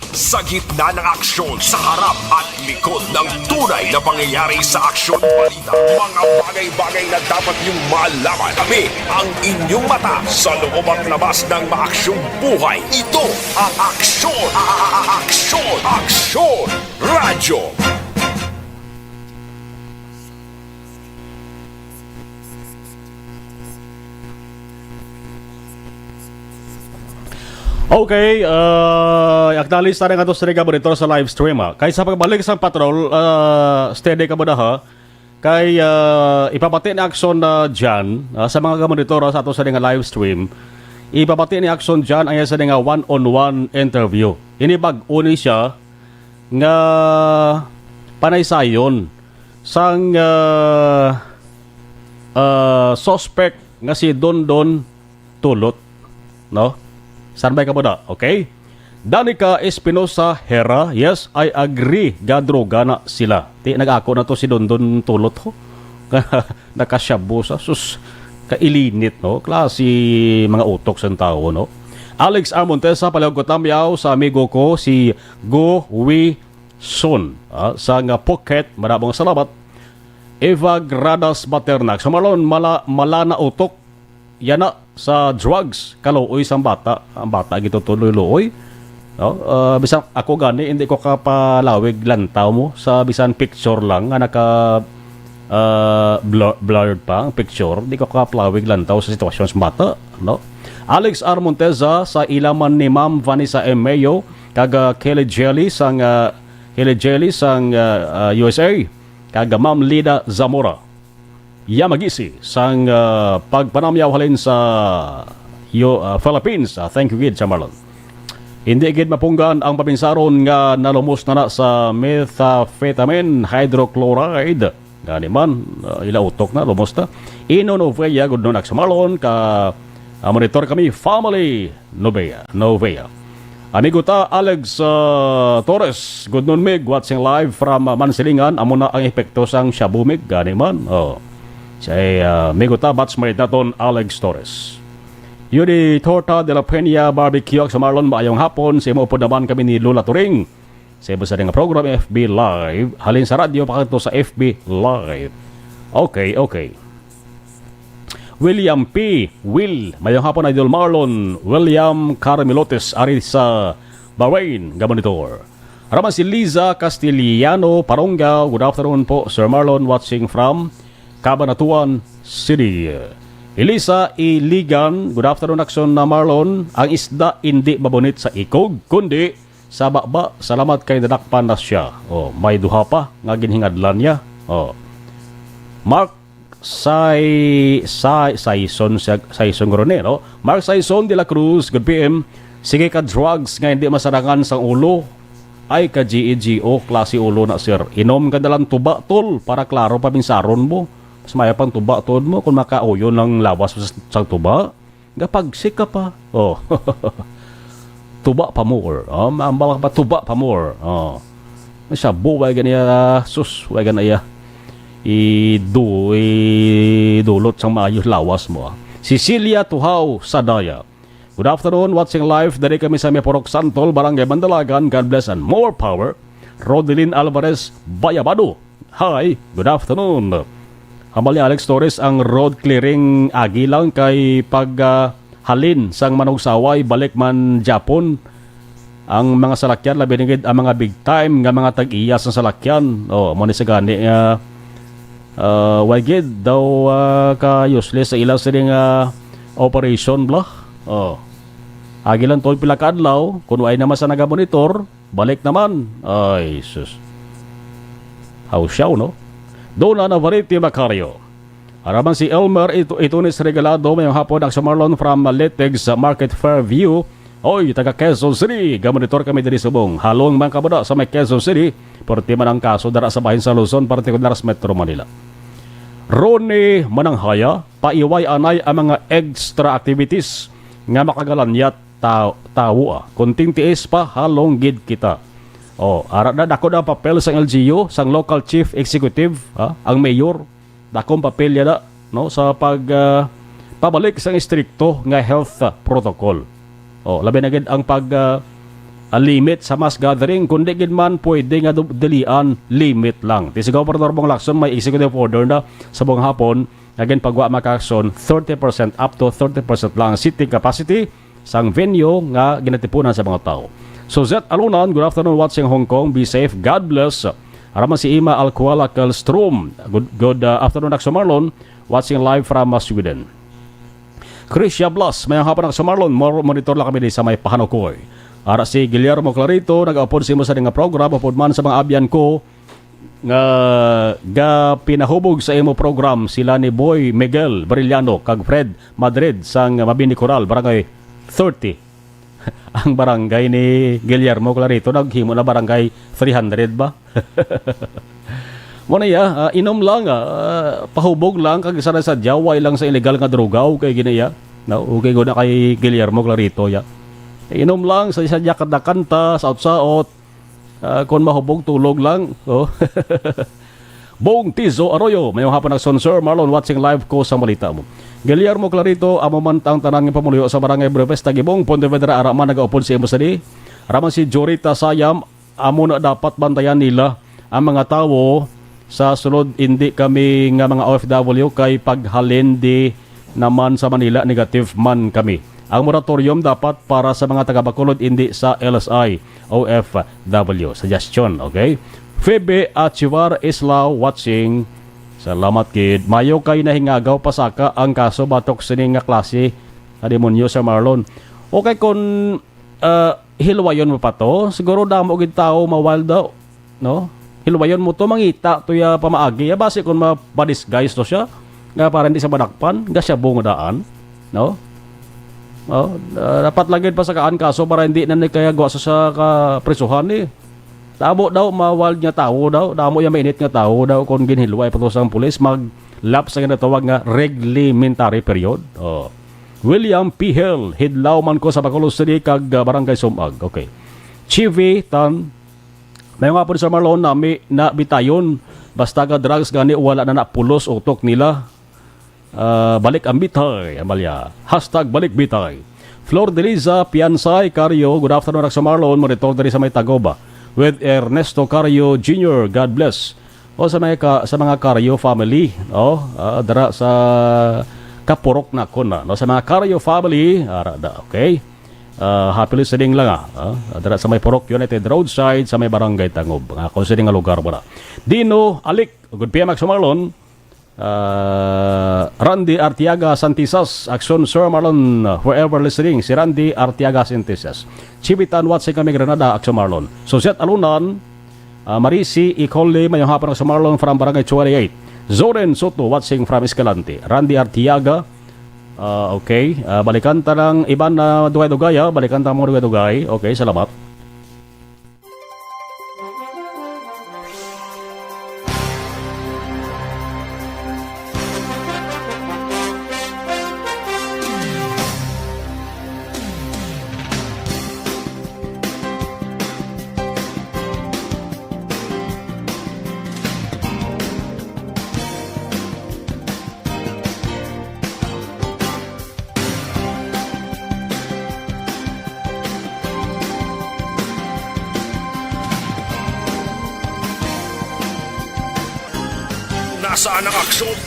Sa gitna ng aksyon, sa harap at likod ng tunay na pangyayari sa aksyon, balita, mga bagay-bagay na dapat niyong malaman. Kami ang inyong mata sa loob at labas ng maaksyong buhay. Ito ang aksyon, a-, a-, a-, aksyon, aksyon, radyo. Okay, uh, acknowledge tayo nga to sa mga monitor sa live stream, ha. Kay sa pagbalik sa patrol, uh, steady ka muna, ha. Kay, uh, ipabati ni Action na dyan, uh, sa mga monitor, ha, sa ato sa nga live stream. Ipabati ni Action dyan ang isa nga one-on-one interview. Ini bag-o ni siya nga panaysayon sang, uh, uh, suspect nga si Dondon Tulot, no? Standby ka muna, okay? Danica Espinosa Hera, yes, I agree, gadroga na sila. Ti, nag-ako na to si Dondon Tulot, ho. Nakashabu sa, sus, kailinit, no? Klase mga utok sa tao, no? Alex R. Montesa, palihog ko tamyaw sa amigo ko, si Go Wi Sun, ah, sa nga Phuket, marabong salamat. Eva Gradas Baternak, sa Marlon, mala, mala na utok, yana sa drugs, kaluoy sang bata. Ang bata gitutuloy-luoy. No? Ah, bisan ako gani, hindi ko kapalawig lantaw mo sa bisan picture lang nga naka, ah, blur-, blurred pa ang picture. Di ko kapalawig lantaw sa sitwasyon sa bata, no? Alex R. Monteza, sa ilaman ni Ma'am Vanessa M. Mayo, kag, ah, Kelly Jelly sang, ah, Kelly Jelly sang, ah, ah, U S A, kag Ma'am Lida Zamora. Yamagisi sang, ah, pagpanamyaw halin sa yo-, ah, Philippines. Ah, thank you gid, Sir Marlon. Hindi gid mapunggan ang pabinsaron nga nalumos na na sa methamphetamine hydrochloride. Gani man, ah, ila utok na, lumos na. Ino Novea, good noon, Sir Marlon, ka, ah, monitor kami, family. Novea, Novea. Amigo ta, Alex, uh, Torres, good noon, Mig. Watching live from, uh, Mansilingan. Amo na ang epekto sang shabu, Mig. Gani man. Oh. Say, uh, amigo ta, batchmate naton, Alex Torres. Yudi Torta de la Peña Barbecue, sa Marlon, maayong hapon. Sa imo upod naman kami ni Lola Turing. Sa iba sa nga program, F B Live. Halin sa radyo, pakadto sa F B Live. Okay, okay. William P. Will, mayong hapon, Idol Marlon. William Carmelotes, ari sa Bahrain, nga monitor. Ara man si Liza Castellano Paronga, good afternoon po, Sir Marlon, watching from Cabanatuan City. Elisa Iligan, good afternoon, Action na Marlon. Ang isda hindi mabunit sa ikog, kundi sa baba. Salamat kay nadakpan na siya. Oh, may duha pa nga ginhingadlan niya. Oh. Mark Sai, Sai, Saison, siya- Saison Gronero. Mark Saison de la Cruz, good P M. Sige ka drugs nga hindi masarangan sang ulo. Ay ka G E G O, klase ulo na, sir. Inom ka na lang tuba, tol, para klaro pa binsaron mo. Mas maya pang tuba, tol mo, kung makauyon ang lawas mo sa, sa tuba. Gapagsik ka pa. Oh. Tuba pa more. Oh, maambal ka pa, tuba pa more. Oh. Sa buway ganiya, sus, way ganiya. Idu, idulot sang maayos lawas mo, ah. Cecilia Tuhaw Sadaya. Good afternoon, watching live. Dari kami sa may Purok Santol, Barangay Mandalagan. God bless and more power. Rodelin Alvarez Bayabado. Hi, good afternoon. Hambal ni Alex Torres, ang road clearing agi lang kay pag, ah, halin sang Manugsaway, balik man Japon ang mga salakyan, labi na gid ang mga big time nga mga tag-iya sang salakyan. Oh, mo ni sa gani nga, ah, why gid daw, ah, ka useless sa ila sini nga operation bla? Oh. Agi lang tol pila ka adlaw, kung wala naman sa nagamonitor, balik naman. Ay, sus. Hausyaw, no? Dona Navarrete Macario. Araman si Elmer ito, ito ni Regalado, mayong hapon, Action Marlon from Litex Market Fairview. Oy, taga Quezon City, gamonitor kami diri subong. Halong man kabuda sa may Quezon City, perti man ang kaso dara sa bahin sa Luzon, partikular sa Metro Manila. Ronnie Mananghaya, paiway anay ang mga extra activities nga makagalanyat ta-, tawo, ah. Kunting tiis pa, halong gid kita. Oh, ara na, dako na ang papel sang L G U, sang local chief executive, ah, ang mayor. Dakong papel yana, no, sa pag, ah, pabalik sang estrikto nga health, ah, protocol. Oh, labi na gid ang pag, ah, ah, limit sa mass gathering, kundi gid man pwede nga du-, dilian, limit lang. Ti si Governor Bong Lacson may executive order na sa buong hapon nga ginpagwa makaaksyon, thirty percent, up to thirty percent lang ang seating capacity sang venue nga ginatipunan sa mga tawo. Suzette Alunan, good afternoon, watching Hong Kong. Be safe. God bless. Araman si Ima Alcuala Kelstrom. Good, good, uh, afternoon, Action Marlon. Watching live from, uh, Sweden. Krisha Blas, mayong hapon, Action Marlon. Mor-, monitor lang kami di sa may Pahanokoy. Ara si Guillermo Clarito, nag-upod sa imo sa nga program, upod man sa mga abyan ko nga gapinahubog sa imo program sila ni Boy Miguel Barillano kag Fred Madrid sang Mabini Coral, Barangay thirty. Ang barangay ni Guillermo Clarito naghimo na Barangay three hundred ba? Mo na iya, ah, inom lang, ah, pahubog lang, kag sa sadya, way lang sa illegal nga droga, okay gina iya. No, okay guna kay Guillermo Clarito ya. Inom lang sa sadya, kanta-kanta, saot-saot. Ah, kon mahubog, tulog lang. Oh. Bong Tizo Arroyo, mayong hapon, Action Sir Marlon, watching live ko sa balita mo. Guillermo Clarito, amo man ang tanan nga pumuluyo sa Barangay Budapest, Tagibong, Pontevedra, ara man nagaupod sa imo sa di. Ara man si Jorita Sayam, amo na dapat bantayan nila ang mga tawo sa sulod, indi kami nga mga O F W kay paghalin di naman sa Manila, negative man kami. Ang moratorium dapat para sa mga taga Bacolod, indi sa L S I, O F W. Suggestion, okay? Phoebe Achivar Islao watching. Salamat gid. Mayo kay nahingagaw pa saka ang kaso batok sini nga klase ka demonyo, Sir Marlon. Okay, kung, ah, hilwayon mo pa to, siguro damo gid tawo ma-wild daw, no? Hilwayon mo to, mangita to ya pamaagi. Ya, basi kung ma-, ma-disguise to siya, nga para hindi sa madakpan, nga siya bungadaan, no? Oh, ah, dapat lagi pa sa kaan kaso para hindi na ni kaya gwa sa, sa kaprisuhan, eh. Damo daw, ma-wild nga tawo daw, damo ya mainit nga tawo daw, kung ginhilway pa to sang pulis, mag-lapse sa ginatawag nga reglementary period. Oh. William P. Hill, hidlaw man ko sa Bacolod City kag, ah, Barangay Sumag. Okay. Chivi Tan, may nga po, Sir Marlon, nami na bitayon. Basta ka drugs gani, wala na napulos utok nila. Ah, balik ang bitay, Amalia. Hashtag balik bitay. Flor Deliza Piansay Cario, good afternoon, Sir Marlon. Monitor diri sa may Tagoba. With Ernesto Cario Junior, God bless. O sa mga ka-, sa mga Cario family, oh, ah, dara sa Kapurok na ko na, no? Sa mga Carrio family, ara da, okay? Ah, happy listening lang, ah. Ah, dira sa may Purok United Roadside, sa may Barangay Tangob. Nga ako sini nga lugar mo na. Dino Alik, good P M, Action Marlon. Ah, Randy Artiaga Santisas, Action Sir Marlon, wherever listening, si Randy Artiaga Santisas. Chibitan, watching kami Granada, Action Marlon. Suzette Alunan, ah, Marisi Icole, mayong hapon, Action Marlon, from Barangay twenty-eight. Zoren Soto, watching from Escalante. Randy Artiaga, ah, okay. Ah, balikan ta ng iban na dugay-dugay, ah. Balikan ta mga dugay-dugay. Okay, salamat. Nasaan ang aksyon?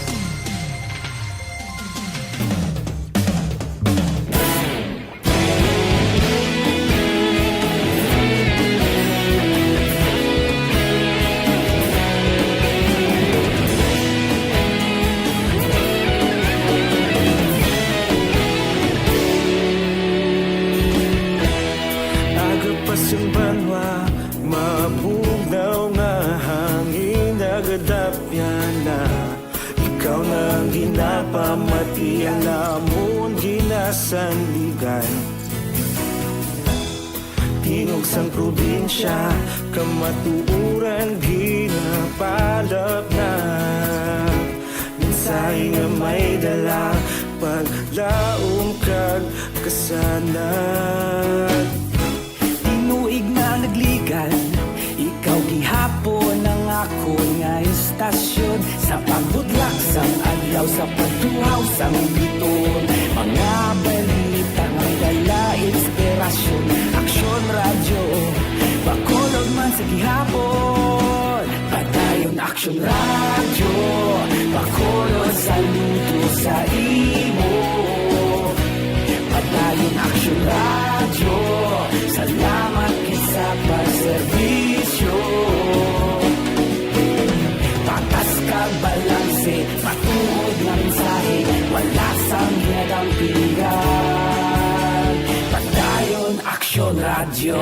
Agapas ang banwa, mabugnaw nga hangin, nagadapyan na. Ikaw na ang ginapamati, ang amon ginasandigan. Tingog sang probinsya, kamatuoran ginapalapnag. Mensahe nga may dala, paglaom kag kasanag. Tinuig na nagligan, ikaw gihapon ang akon nga istasyon. Sa pagbudlak sang adlaw, sa pagtuhaw sang biton, mga balita nga dala inspirasyon. Aksyon Radyo, Bacolod man sa gihapon. Padayon Aksyon Radyo, Bacolod, saludo sa imo. Padayon Aksyon Radyo, salamat gid sa pagserbisyo. Patas kag balanse, matuod nga mensahe, wala sang ginadampingan. Padayon Aksyon Radyo.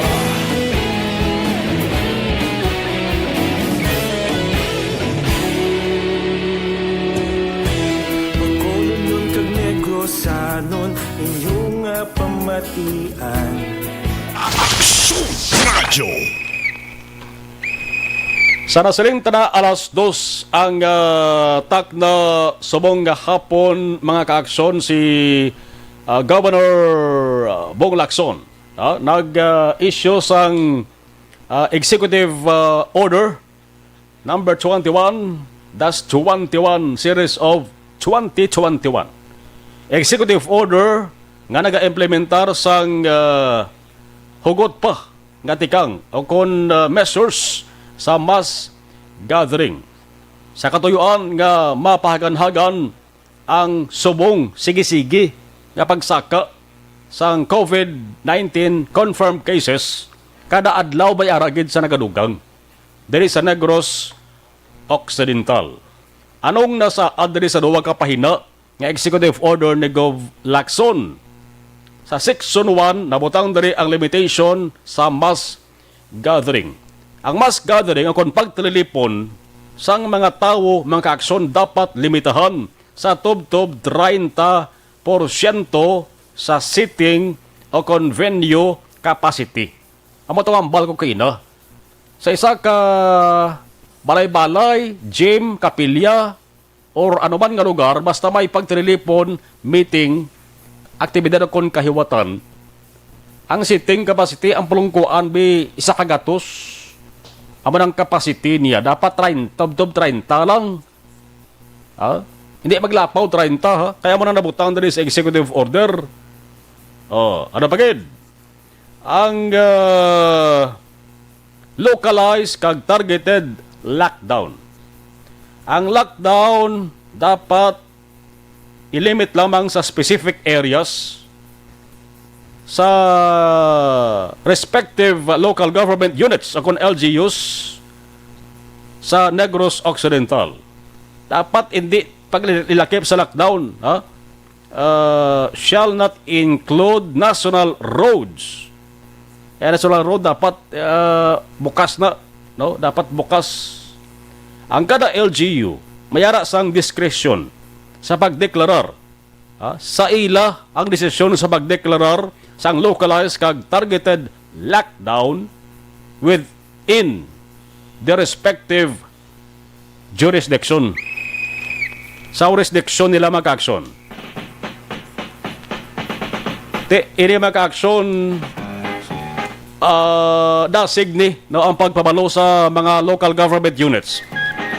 Bacolodnon kag Negrosanon, inyo nga pamatian. Aksyon Radyo. Sa nasiling ta na alas dos ang, ah, takna subong nga hapon, mga kaaksyon, si, ah, Governor, ah, Bong Lacson, ah, nag, ah, issue sang, ah, executive, ah, order number twenty-one dash twenty-one series of twenty twenty-one. Executive order nga naga-implementar sang, ah, hugot pa nga tikang o kon, ah, measures sa mass gathering. Sa katuyoan nga mapahaganhagan ang subong sige-sige nga pagsaka sang COVID nineteen confirmed cases kada adlaw may ara gid sa nagadugang diri sa Negros Occidental. Anong nasaad diri sa duha ka pahina nga executive order ni Gov Lacson? Sa Section one, nabutang diri ang limitation sa mass gathering. Ang mass gathering, o kon pagtililipon sang mga tawo, mga kaaksyon, dapat limitahan sa tubtob treinta porsyento sa seating o kon venue capacity. Amo to ang hambal ko kaina. Sa isa ka balay-balay, gym, kapilya, or anuman nga lugar, basta may pagtililipon, meeting, aktibidad o kon kahiwatan, ang seating capacity, ang pulungkuan bi isa ka gatos. Amo nang capacity niya, dapat treinta, tubtob treinta lang. Ha? Hindi maglapaw treinta, ha? Kaya mo na nabutang diri sa executive order. Oh, ano pa gid? Ang, ah, localized kag targeted lockdown. Ang lockdown dapat ilimit lamang sa specific areas sa respective local government units o kon L G Us sa Negros Occidental. Dapat hindi pag ilakip sa lockdown, ha? Uh, shall not include national roads. Kaya national road dapat uh, bukas na, no? Dapat bukas. Ang kada L G U may ara sang discretion sa pagdeklarar, ha? Sa ila ang desisyon sa pagdeklarar sang localized kag targeted lockdown within their respective jurisdiction. Sa jurisdiction nila, mga ka-aksyon. Ti, ini, mga ka-aksyon, ah, dasig ni, no, ang pagpabalo sa mga local government units.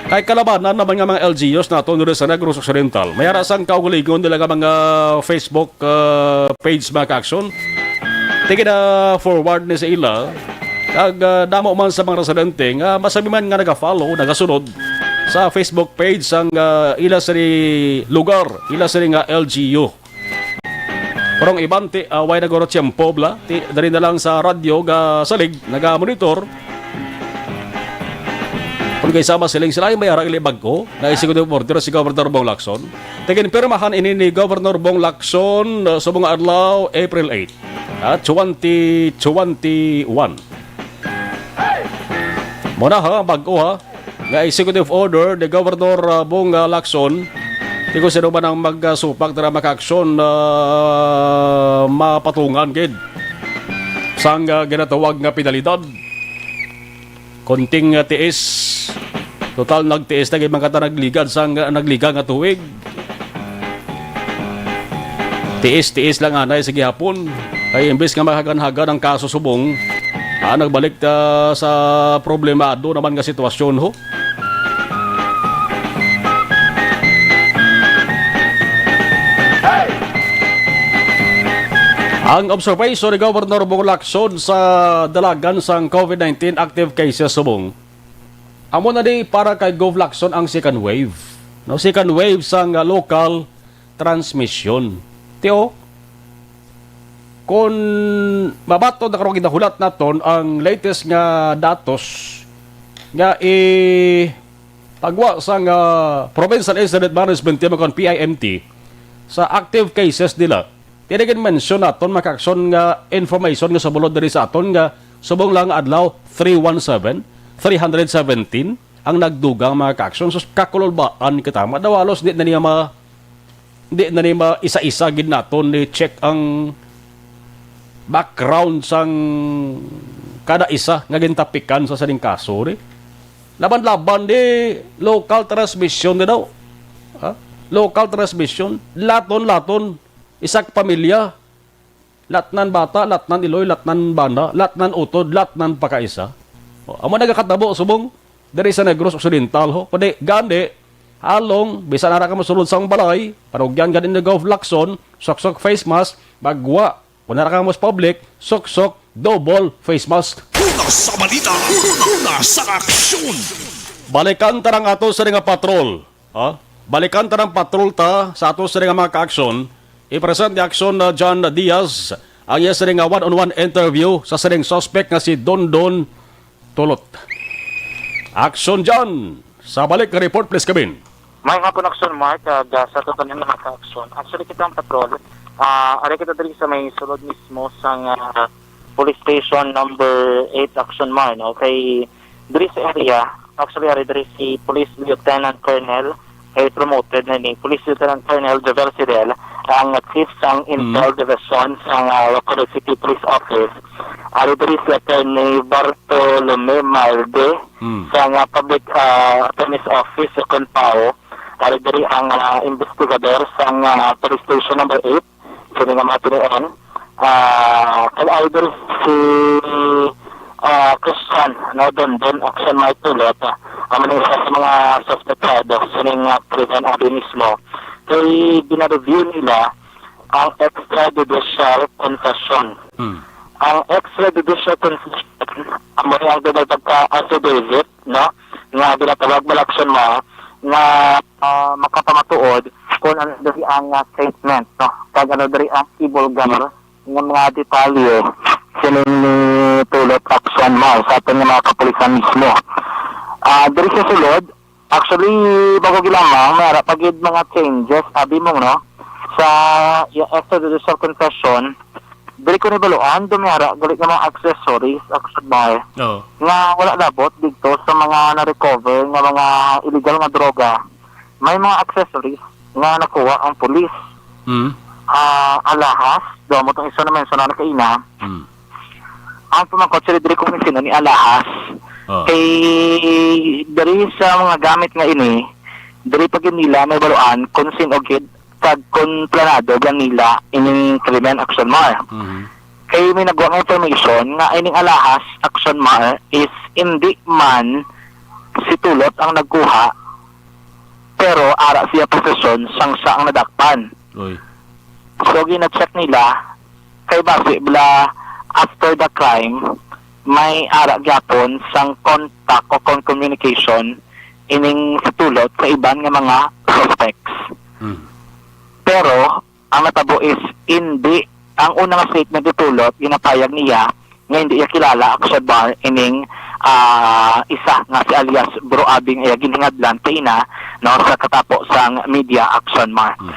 Kay kalabanan naman nga mga L G Us naton diri sa Negros Occidental, may ara sang kaugalingon nila nga mga Facebook, ah, page, mga ka-aksyon. Ti, gina-forward ni sa ila, kag, ah, damo man sa mga residente nga masabi man nga nagafollow, nagasunod sa Facebook page sang, ah, ila sini lugar, ila sini nga L G U. Pero ang iban ti, ah, way na guro tiyempo bala, ti, dali na lang sa radyo ga salig, naga-monitor. Kung kay sama siling sila ay may ara ili bag-o nga executive order si Governor Bong Lacson. Ti ginpirmahan ini ni Governor Bong Lacson, ah, subong nga adlaw, April eight, ah, twenty twenty-one. Mao na ha, bag-o ha, nga executive order ni Governor, ah, Bong, ah, Lacson. Ti kon sino man ang magsupak dira, mga ka-aksyon, ah, mapatungan gid sang, ah, ginatawag nga penalidad. Konting, ah, tiis. Total, nagtiis na gid man kita nagligan sang, ah, nagligan nga tuig. Tiis-tiis lang anay sa gihapon. Kay imbes nga mahagan-hagan ang kaso subong, ah, nagbalik ta sa problemado naman nga sitwasyon, ho. Ang observation ni Governor Bong Lacson sa dalagan sang COVID nineteen active cases subong, amo na ni para kay Gov Lacson ang second wave. No, second wave sang, ah, local transmission. Ti, o, kon mabaton na karon ginahulat naton ang latest nga datos nga ipagwa sang, ah, Provincial Incident Management Team o kon P I M T sa active cases nila. Ti, gin-mention naton, mga ka-aksyon, nga information nga subong diri sa aton nga subong lang nga adlaw, three one seven, three hundred seventeen ang nagdugang, mga ka-aksyon. Sus, kakululbaan kita. Madawalos, di na niya ma-, di na ni ma-isa-isa gid naton ni check ang background sang kada isa nga gintapikan sa sining kaso, ni. Laban-laban di local transmission ni daw. Ha? Local transmission, laton-laton, isak pamilya, latnan bata, latnan iloy, latnan bana, latnan utod, latnan pakaisa. O, amo nagakatabo subong diri sa Negros Occidental, ho. Kundi gani, halong, bisan ara ka mosulod sa balay, panugyan gani ni Gov Lacson, suksok face mask, bagwa, kung ara ka mo sa public, suksok double face mask. Una sa balita, una sa aksyon. Balikan ta ang ato sa nga patrol. Ha? Balikan ta ang patrol ta sa ato sa nga mga ka-aksyon. I-present ni Aksyon, uh, John Diaz ang iya sa nga one-on-one interview sa sining suspect nga si Dondon Tulot. Aksyon, John! Sa balik nga report, please, Kabin. May hapon, Aksyon Mark, kag, ah, sa aton tanan nga ka-aksyon. Actually, kita ang patrol. Ah, ari kita diri sa may sulod mismo sang, ah, Police Station number eight, Aksyon Mark, no? Kay diri sa area, actually, ari diri si Police Lieutenant Colonel, kay promoted na ni Police Lieutenant Colonel Jovel Fidel, ang chief sang Intel Division sang, ah, Roxbury City Police Office. Ari diri si Attorney Bartolome Malde, Mm. sa nga Public, ah, Attorney's Office sa Conpao. Ari diri ang, ah, investigador sa nga Police Station number eight, sini nga mga tinion. Ah, kay ari diri si, ah, Christian, no, Dondon Action Mark Tulot, ah, amo ni isa sa mga suspetado sini nga krimen, abi mismo. Kay gina-review nila ang extrajudicial confession. Mm. Ang extrajudicial confession, amo ni ang daw pagka-affidavit, no? Nga ginatawag, mga ka-aksyon, nga, ah, makapamatuod kung ano diri ang, ah, statement, no? Kag ano diri ang ibulgar nga mga detalye sining ni Tulot Action Mar sa aton nga mga kapulisan mismo. Ah, diri sa sulod, actually, bago gilamang, may ara pa gid mga changes, abi mo, no? Sa iyang extrajudicial confession, diri ko nibaluan, do may ara gali nga mga accessories, Action Mar, Oo. nga wala labot dito sa mga na-recover nga mga illegal nga droga. May mga accessories nga nakuha ang pulis. Mm. Ah, alahas, do mo tong isa na mensanar kaina. Mm. Ang pamangkot siya diri kung sino ni alahas. Oh. Kay diri sa mga gamit nga ini, diri pa gid nila may baluan kung sino gid kag kung planado ba nila ining krimen, Action Mar. Mhm. Kay may nagwa nga information nga ining alahas, Action Mar, is hindi man si Tulot ang nagkuha, pero ara siya posesyon sang siya ang nadakpan. Oy. So, gina-check nila kay basi bala after the crime, may ara gyapon sang contact o kon communication ining si Tulot sa iban nga mga suspects. Mm. Pero ang natabo is hindi. Ang una nga statement ni Tulot, ginapayag niya nga hindi iya kilala, Action Mar, ining, ah, isa nga si alias Bro Abing iya ginhingadlan kaina, no, sa katapo sang media, Action Mar. Hmm.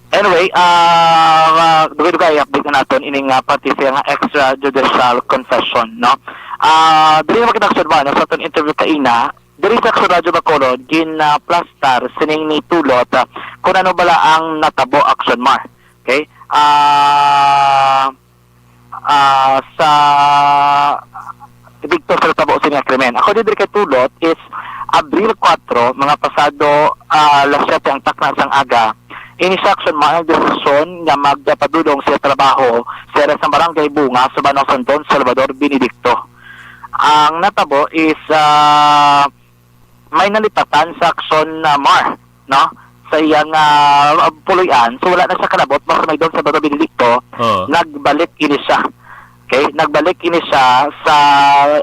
Anyway, ah, ah, dugay-dugay update na naton ining, ah, parte siya nga extrajudicial confession, no. Ah, diri na makita, Action Mar, no, sa aton interview kaina, diri sa Action Radyo Bacolod, ginaplastar sining ni Tulot, ah, kung ano bala ang natabo, Action Mar. Okay? Ah, ah, sa didto sa natabo sini nga krimen. Ako diri kay Tulot is Abril kuwatro, mga pasado, ah, alas siyete ang takna sang aga. Ini siya, Action Mar, ang desisyon nga magpadulong sa trabaho sa area sa Barangay Bunga sa Banwa sang Don Salvador Benedicto. Ang natabo is, ah, may nalipatan sa Action, ah, Mar, no? Sa iyang, ah, puloy-an. So, wala na siya kalabot, basta may Don Salvador Benedicto, Oo. nagbalik ini siya. Okay? Nagbalik ini siya sa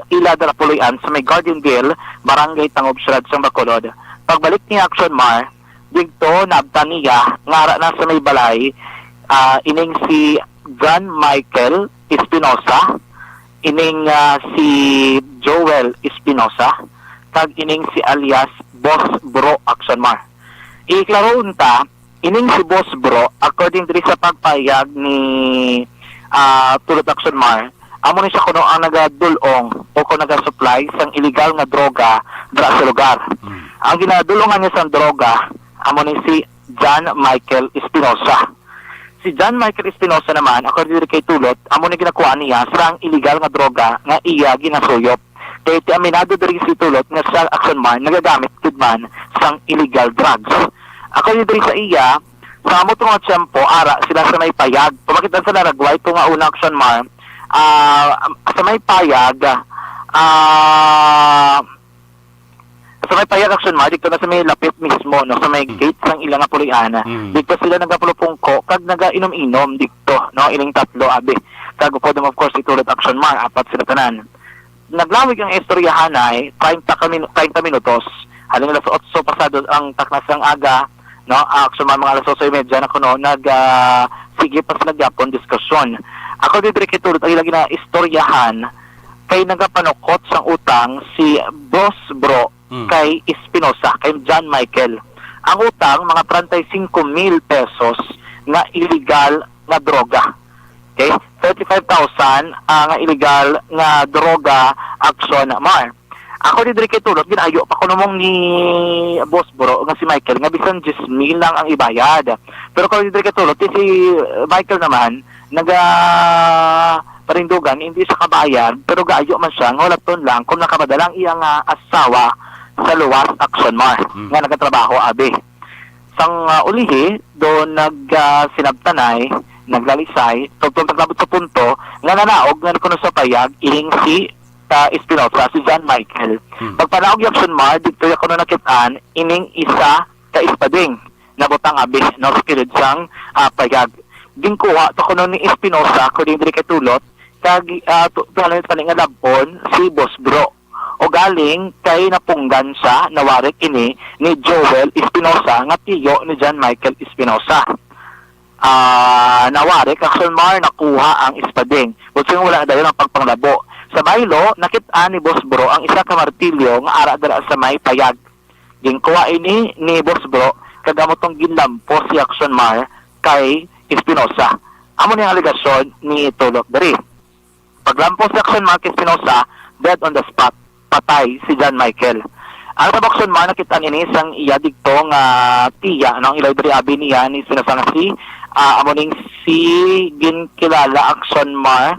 ila dala puloy-an sa may Gardenville, Barangay Tangub, Siyudad sang Bacolod. Pagbalik ni Action Mar, didto naabtan niya nga ara na sa may balay, ah, ining si John Michael Espinosa, ining, ah, si Joel Espinosa, kag ining si alias Boss Bro, Action Mar. Iklaro unta, ining si Boss Bro, according diri sa pagpayag ni, ah, Tulot, Action Mar, amo ni siya kuno ang nagadul-ong o kung nagasupply sang illegal nga droga dira sa lugar. Mm. Ang ginadul-ongan niya sang droga, amo ni si John Michael Espinosa. Si John Michael Espinosa naman, according diri kay Tulot, amo ni ginakuha niya sang illegal nga droga nga iya ginasuyop. Kay ti aminado diri si Tulot nga sa Action Mar nagagamit gid man sang illegal drugs. According diri sa iya, sa amo to nga tiyempo, ara sila sa may payag. Pamakit-an sa naragway to nga una, Action Mar, ah, sa may payag, ah, sa may payag, Action Mar, dito na sa may lapit mismo, no, sa may Mm. gate sang ila nga puloy-an. Mm. Dito sila nagapulupungko kag nagainom-inom dito, no, ining tatlo, abi. Kag upod mo, of course, si Tulot, Action Mar, apat sila tanan. Naglawig ang istoryahanay, treinta ka minu-, treinta minutos. Halin alas otso pasado ang takna sang aga, no, Action Mar, mga alas otso y media na kuno, nag, ah, sige pa sila gyapon diskusyon. Ako diri kay Tulot, ang ila ginaistoryahan, kay nagapanukot sang utang si Boss Bro Mm. kay Espinosa, kay John Michael. Ang utang, mga treinta y cinco mil pesos nga illegal nga droga. Okay? Thirty-five thousand, ah, nga illegal nga droga, Action Mar. Ako diri kay Tulot, ginayo pa kuno mong ni Boss Bro nga si Michael nga bisan diyes mil lang ang ibayad. Pero ako diri kay Tulot, si Michael naman, naga parindugan, hindi siya kabayad, pero gaayo man siya nga hulaton lang kung nakapadala ang iya nga asawa sa luwas, Action Mar, Mm. nga nagatrabaho, abi. Sang, ah, ulihi, doon nag, ah, sinabtanay, naglalisay, tubtong naglabot sa punto nga nanaog nga kuno sa payag ining si, ah, Espinosa, si John Michael. Mm. Pagpanaog ni Action Mar, dito ya kuno nakit-an ining isa ka espading nabutang, abi, no, sa kilid sang, ah, payag. Ginkuha to kuno ni Espinosa, according diri kay Tulot, kag, ah, tu-, tuhanon pa ni nga lab-on si Boss Bro. Ugaling kay napunggan siya, nawarik ini ni Joel Espinosa nga tiyo ni John Michael Espinosa. Ah, nawarik, Action Mar, nakuha ang espading. Bunsing wala na dayon ang pagpanglabo. Sa baylo, nakit-an ni Boss Bro ang isa ka martilyo nga ara dira sa may payag. Ginkuha ini ni Boss Bro, kag amo tong ginlampos si Action Mar kay Espinosa. Amo ni ang alegasyon ni Tulot diri. Paglampos ni Action Mar kay Espinosa, dead on the spot. Patay si John Michael. Ang sa Action Mar, nakit-an ini sang iya digto nga tiya, no? Ang ila diri abi niya ni Espinosa nga si, ah, amo ning si ginkilala Action Mar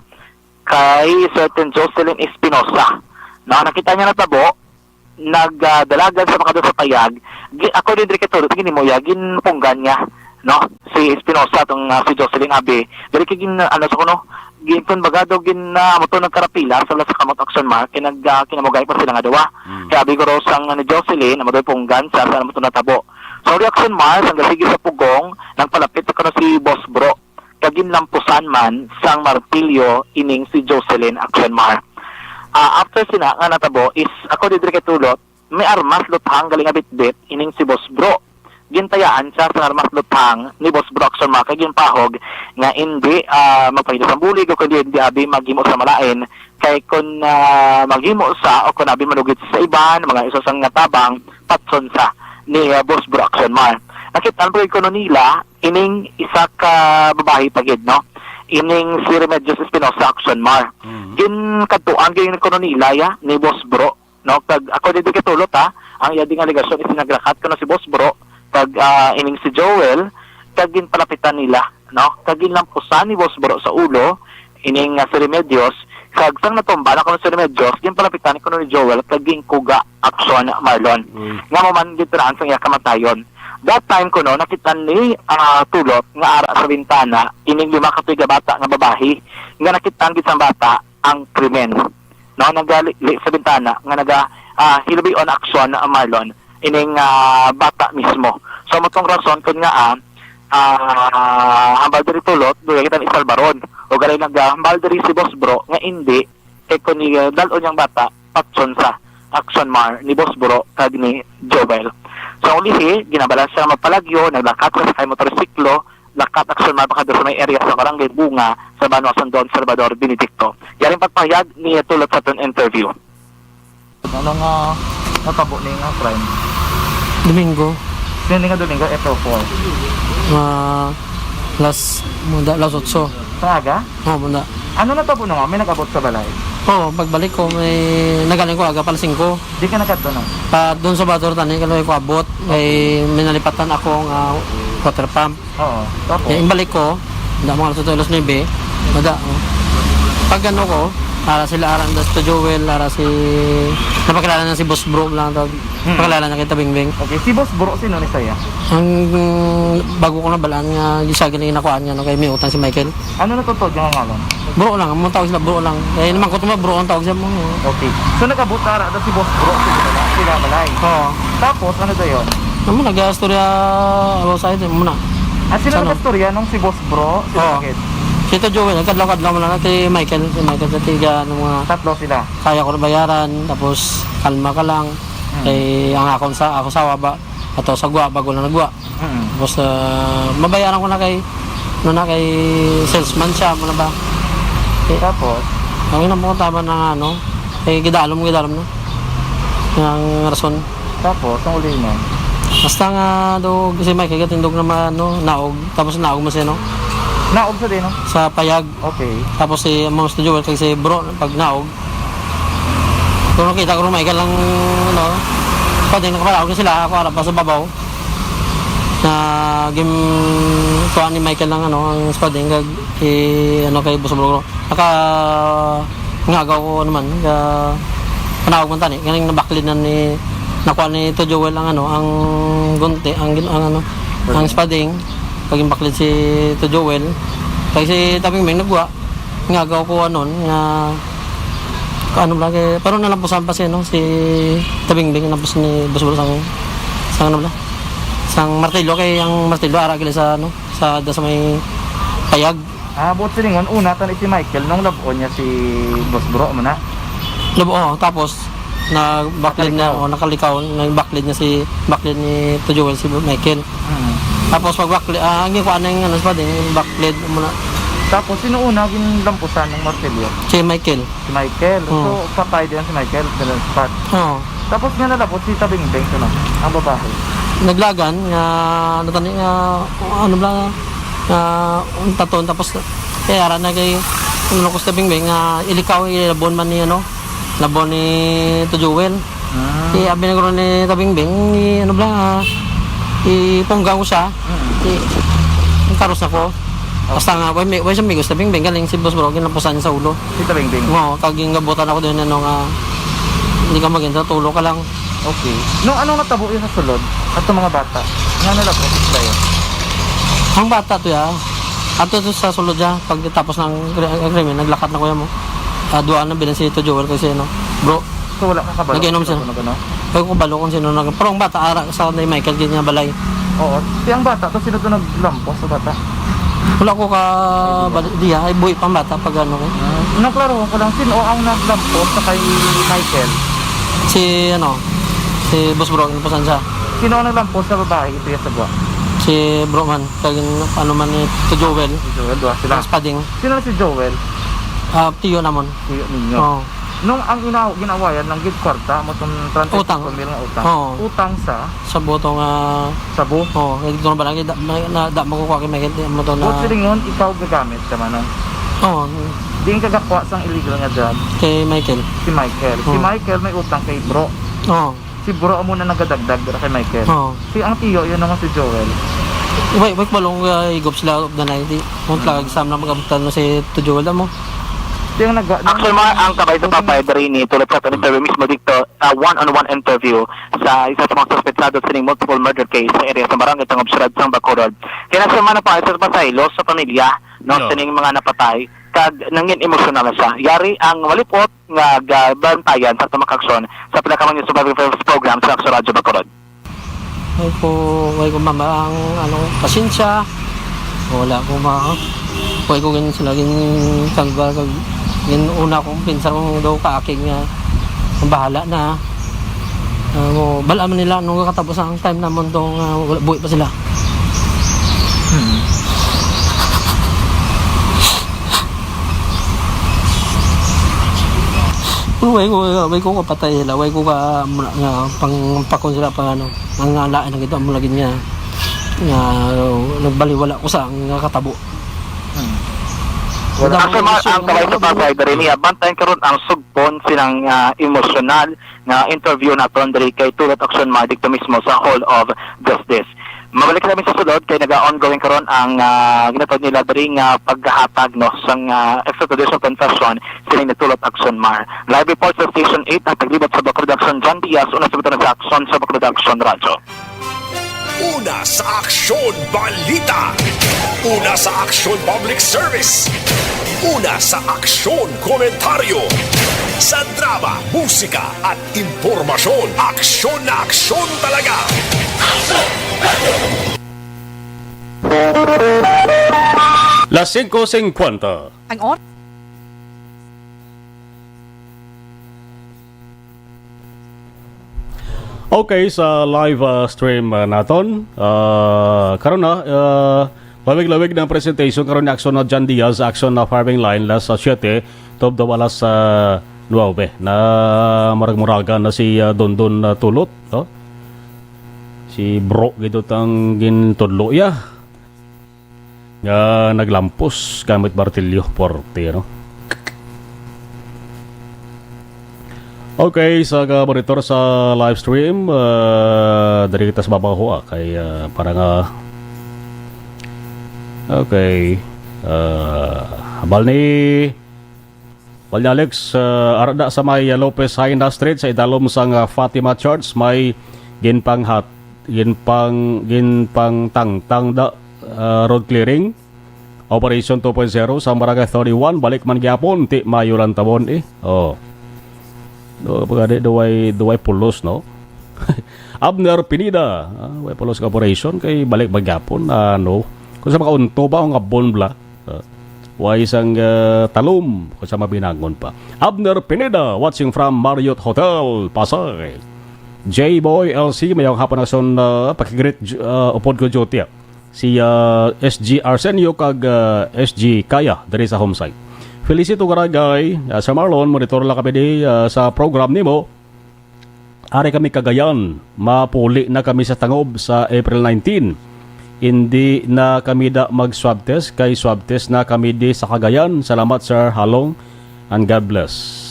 kay certain Jocelyn Espinosa. No, nakita niya natabo, nagdalagan sa makadto sa payag. Gi-, ako din diri kay Tulot, gini mo ya, ginpunggan niya, no? Si Espinosa, tong, ah, si Jocelyn Abe. Diri kay gin-, ano sa kuno, gin-, kun baga daw gin-, ah, amo to, nagkarapila sa, sa kamot, Action Mar, kay nag-, ah, kinamugay pa sila nga duwa. Mm. Kay abi ko raw sang, ano, Jocelyn, amo daw punggan sa, sa amo to natabo. So, reaction, Mar, sang gasigi sa pugong, nagpalapit sa kuno si Boss Bro. Kag ginlampusan man sang martilyo ining si Jocelyn, Action Mar. Ah, after sina nga natabo is ako didiri kay Tulot, may armas luthang gali nga bitbit ining si Boss Bro. Gintayaan siya sang armas luthang ni Boss Bro, Action Mar, kag ginpahog nga indi, ah, magpahidlas ang bulig o kundi indi abi maghimo sa malain, kay kun, ah, maghimo sa o kun abi malugit sa iban, mga isusang nga tabang, patson sa ni, ah, Boss Bro, Action Mar. Nakit-an pa gid kuno nila ining isa ka babayi pa gid, no? Ining si Remedios Espinosa, Action Mar. Mhm. Ginkadtuan gid kuno nila ya ni Boss Bro, no? Kag ako dito kay Tulot, ha, ang iya ding alegasyon is nagrakat kuno si Boss Bro kag, ah, ining si Joel, kag ginpalapitan nila, no? Kag ginlampusan ni Boss Bro sa ulo ining, ah, si Remedios, kag sang natumba na kuno si Remedios, ginpalapitan kuno ni Joel kag ginkuga, Action, Marlon. Uy. Nga mo man gintiraan sang iya kamatayon. That time kuno nakita ni, ah, Tulot nga ara sa bintana ining lima ka tuig nga bata nga babayi nga nakit-an gid sang bata ang krimen. No, nagali sa bintana nga naga, ah, hilubion, Action, ah, Marlon, ining, ah, bata mismo. So, amo tong rason kun nga, ah, ah, hambal diri Tulot, duya kita ni Salvaron. O gani naga hambal diri si Boss Bro nga indi kay kun ni, ah, dal-on yang bata, patson sa, Action Mar, ni Boss Bro kag ni Joel. Sa ulihi, ginabalan siya magpalagyo, naglakat sa sakay motorsiklo, lakat, Action Mar, pakadto sa may area sa Barangay Bunga sa Banwa sang Don Salvador Benedicto. Yaring pagpahayag ni Tulot sa aton interview. Ano nga natabo ni nga crime? Domingo. Sini nga Domingo, April four. Ah, las, muna, las otso. Sa aga? Oh, muna. Ano natabo na nga? May nag-abot sa balay? Oo, pagbalik ko, may nagaling ko aga pa alas singko. Di ka nakadto na? Pa, doon sa Bator, tani, kalo ko abot. May, may nalipatan ako nga water pump. Oo, tapos? Eh, imbalik ko, na mga alas otso, alas nuebe, mada, oh. Pag ano ko, ara sila, ara si Joel, ara si, napakilala na si Boss Bro lang, tawag, Hmm. Pakilala na kita, Bingbing. Okay, si Boss Bro, sino ni saya? Ang, mm, bago ko na balaan nga, di siya gani nakuhaan nga, no, kay may utang si Michael. Ano na totoo yung ngalan? Bro lang, ang tawag sila, Bro lang. Eh, naman ko tuma, Bro ang tawag siya mo. Okay. So, nag-abot na ara si Boss Bro, sila, sila balay. Oo. Tapos, ano to yun? Amo, nag-istorya, abo sa ito, muna. Ah, sino Sa ano? nag-istorya nung si Boss Bro? Si Oo. Bakit? Si Tito Joel, kadlaw-kadlaw mo lang, si Michael, si Michael sa tiga, ng mga Tatlo sila. kaya ko na bayaran, tapos kalma ka lang. Hmm. Kay ang akon sa, ako sawa ba, ato sa gwa, bago lang nagwa. Mm. Tapos, ah, mabayaran ko na kay, ano na, kay salesman siya, mo na ba? Eh, Tapos? ang ina mo, tama na nga, ano, eh, gidalom, gidalom na. Ang rason. Tapos, ang uli mo? Basta nga, do, si Mike, kaya tindog naman, no, naog. Tapos naog mo siya, no? Naog sa din, no? Sa payag. Okay. Tapos si Ma'am Studio, kag si Bro, pag naog. Kung nakita ko, Michael lang, ano, pwede nakapalaog na sila, ako harap pa sa babaw. Na gim-, kuha ni Michael lang, ano, ang spading, kag, i-, ano, kay Boss Bro. Naka-, ngagaw ko naman, ka-, panawag man tani, ganing nabaklid na ni, nakuha ni to Joel ang, ano, ang gunti, ang gin-, ang, ano, ang spading, kag baklid si to Joel. Kay si Tabing Ming nagwa, ngagaw ko, ano, nga, ano lang, kay, pero nalampusan pa siya, no, si Tabing Ming, lampos ni Boss Bro sang, sang, ano lang, sang martilyo, kay ang martilyo, ara gila sa, ano, sa, da sa may payag. Ah, buot silingon, una, tan si Michael, nung lab-on niya si Boss Bro, mo na? Lab-, oo, tapos, Nag-backlead na, Nakalikaw. Oh, nakalikaw, nag-backlead na si, backlead ni Tio Joel si Michael. Mm. Tapos pag backlead, ah, ang gikuha na yung ano, sa ding, backlead mo na. Tapos, sino una ginlampusan ng martilyo? Si Michael. Si Michael. Hmm. So, patay din si Michael, dun sa spot. Oo. Tapos nga nalapot si Tabingbing, sino? Ang babae. Naglagan nga, ano tani nga, ano bala, nga, ang taton, tapos, eh, ara na kay, ano ko sa Tabingbing, nga, ilikaw, ilabon man ni, ano, labon ni Tio Joel. Ah. Di abi na guro ni Tabingbing, i-, ano bala, ipungga ko siya. Mm. Di, ang karos ako. Basta nga, way, may, way siya migos, Tabingbing, galing si Boss Bro, ginapusan niya sa ulo. Si Tabingbing? Oo, kag yung gabutan ako doon, ano nga, hindi ka maganda, tulo ka lang. Okay. No, ano natabo yun sa sulod? At mga bata? Nga nila po, sa yun? Ang bata to ya, ato to sa sulod ya, pagkatapos ng kri-, krimen, naglakat na kuya mo. Ah, duha na bilang si Tio Joel kasi, ano, bro, So, wala ka kabalo Nag-inom kung sino sila. Nag-ano? Kaya ko balo kung sino nag-, pero ang bata, ara sa ni Michael, gid nga balay. Oo. Ti ang bata, to sino to naglampos sa bata? Wala ko ka Idea. bal-, diya, ay buhay pa ang bata pag ano ko. Ah, naklaro ko lang, sino ang naglampos sa kay Michael? Si, ano, si Boss Bro, ano po saan siya? Sino ang naglampos sa babae? Ito yung sagwa. Si Bro man, kag ano man ni Tio Joel. Si Joel, duha sila. Tapos Pading. Sino na si Joel? Ah, tiyo namon. Tiyo ninyo. Oo. Nung ang inaw-, ginawayan lang gid kwarta mo tong Utang. treinta y cinco mil nga utang. Oo. Utang sa Sa buto nga, Sabo. Oo, ito na ba lang, da, na, na, da, makukuha kay Michael, di mo to na Buot silingon, ikaw gagamit ka, Manong? Oo. Di ka gakuha sang illegal nga job. Kay Michael. Si Michael. Si Oo. Michael may utang kay Bro. Oo. Si Bro amo na nagadagdag dira kay Michael. Oo. Si ang tiyo, yun naman si Joel. Wait, wait, balong, uh, igop sila of the night. Di, kung Hmm. talaga, Sam na mag-abtan mo si Tio Joel, mo. Di ang nag- Actually, mga ang kabay sa Papa Edri ni tulad sa aton interview mismo dito, ah, one-on-one interview sa isa sa mga suspetsado sining multiple murder case sa area sa Barangay Tangub, Siyudad sang Bacolod. Kaya nasa man pa sa pasahero sa pamilya, no, No. sining mga napatay, kag nangin emosyonal na siya. Yari ang malipot nga gabantayan sa tumakakson sa pinakamang news survivor program sa Aksyon Radyo Bacolod. Ay ko, way ko mama ang, ano, pasensya. Wala ko ma-, way ko gin sila gin salba kag gin una kong pinsan kung daw kaakig nga bahala na. Ano, bala man nila nung katapos ang time namon tong, ah, wala, buhi pa sila. Hmm. Pero way ko, way ko kapatay sila, way ko ka, mula nga, pang, pakon sila, pang ano, ang lain na gito, mula gid nga, nga, nagbaliwala ko sa nga katabo. Hmm. Wala. Ang Ang, ang, ang kaway sa bagay, diri niya, bantayan karon ang sugpon silang, ah, emosyonal nga interview naton diri kay Tulot Action Mar dito mismo sa Hall of Justice. Mabalik kami sa sulod kay naga-ongoing karon ang, ah, ginatawag nila diri nga pagkahatag, no, sang, ah, extrajudicial confession sining ni Tulot Action Mar. Live report sa Station eight, ang taglibot sa Bacolod Action, John Diaz, una sa butang sa Action sa Bacolod Action Radyo. Una sa Aksyon Balita. Una sa Aksyon Public Service. Una sa Aksyon Komentaryo. Sa drama, musika, at impormasyon, aksyon na aksyon talaga. Las singko singkwenta. Ang or- Okay, sa live, ah, stream, ah, naton, ah, karon na, ah, lawig-lawig na ang presentation karon ni Action na John Diaz, Action na firing line, las, ah, siyete, tubtob alas, ah, nuwebe. Na marag-muragan na si, ah, Dondon, ah, Tulot, no? Si Bro, gito tang gintudlo, iya. Nga naglampos gamit martilyo, porte, no? Okay, sa ka-monitor sa live stream, ah, diri kita sa babaw, ah, kay, ah, para nga, okay, ah, habal ni Wal ni Alex, ah, arda sa may, ah, Lopez Jaena Street sa idalom sang, ah, Fatima Church, may ginpanghat-, ginpang-, ginpangtangtang da, ah, road clearing. Operation two point zero sa Barangay thirty-one, balik man gyapon, ti mayo lang tabon, eh. Oh. Do, pagkadi, duway, duway pulos, no? Abner Pineda, ah, way pulos ka operation, kay balik man gyapon, ah, no? Kung sa mga unto ba, ang abon bla? Ah. Way sang, ah, talom, kung sa mabinangon pa. Abner Pineda, watching from Marriott Hotel, Pasay. J-Boy L C, mayong hapon na son, ah, pakigreet, ju-, ah, upod ko duty, ah. Si, ah, S G Arsenio kag, ah, S G Kaya, diri sa home site. Felicito Garagay, ah, sa Marlon, monitor lang kami di, ah, sa program nimo. Ari kami Cagayan, mapuli na kami sa Tangub sa April nineteen. Hindi na kami da mag-swab test, kay swab test na kami di sa Cagayan. Salamat, Sir Halong, and God bless.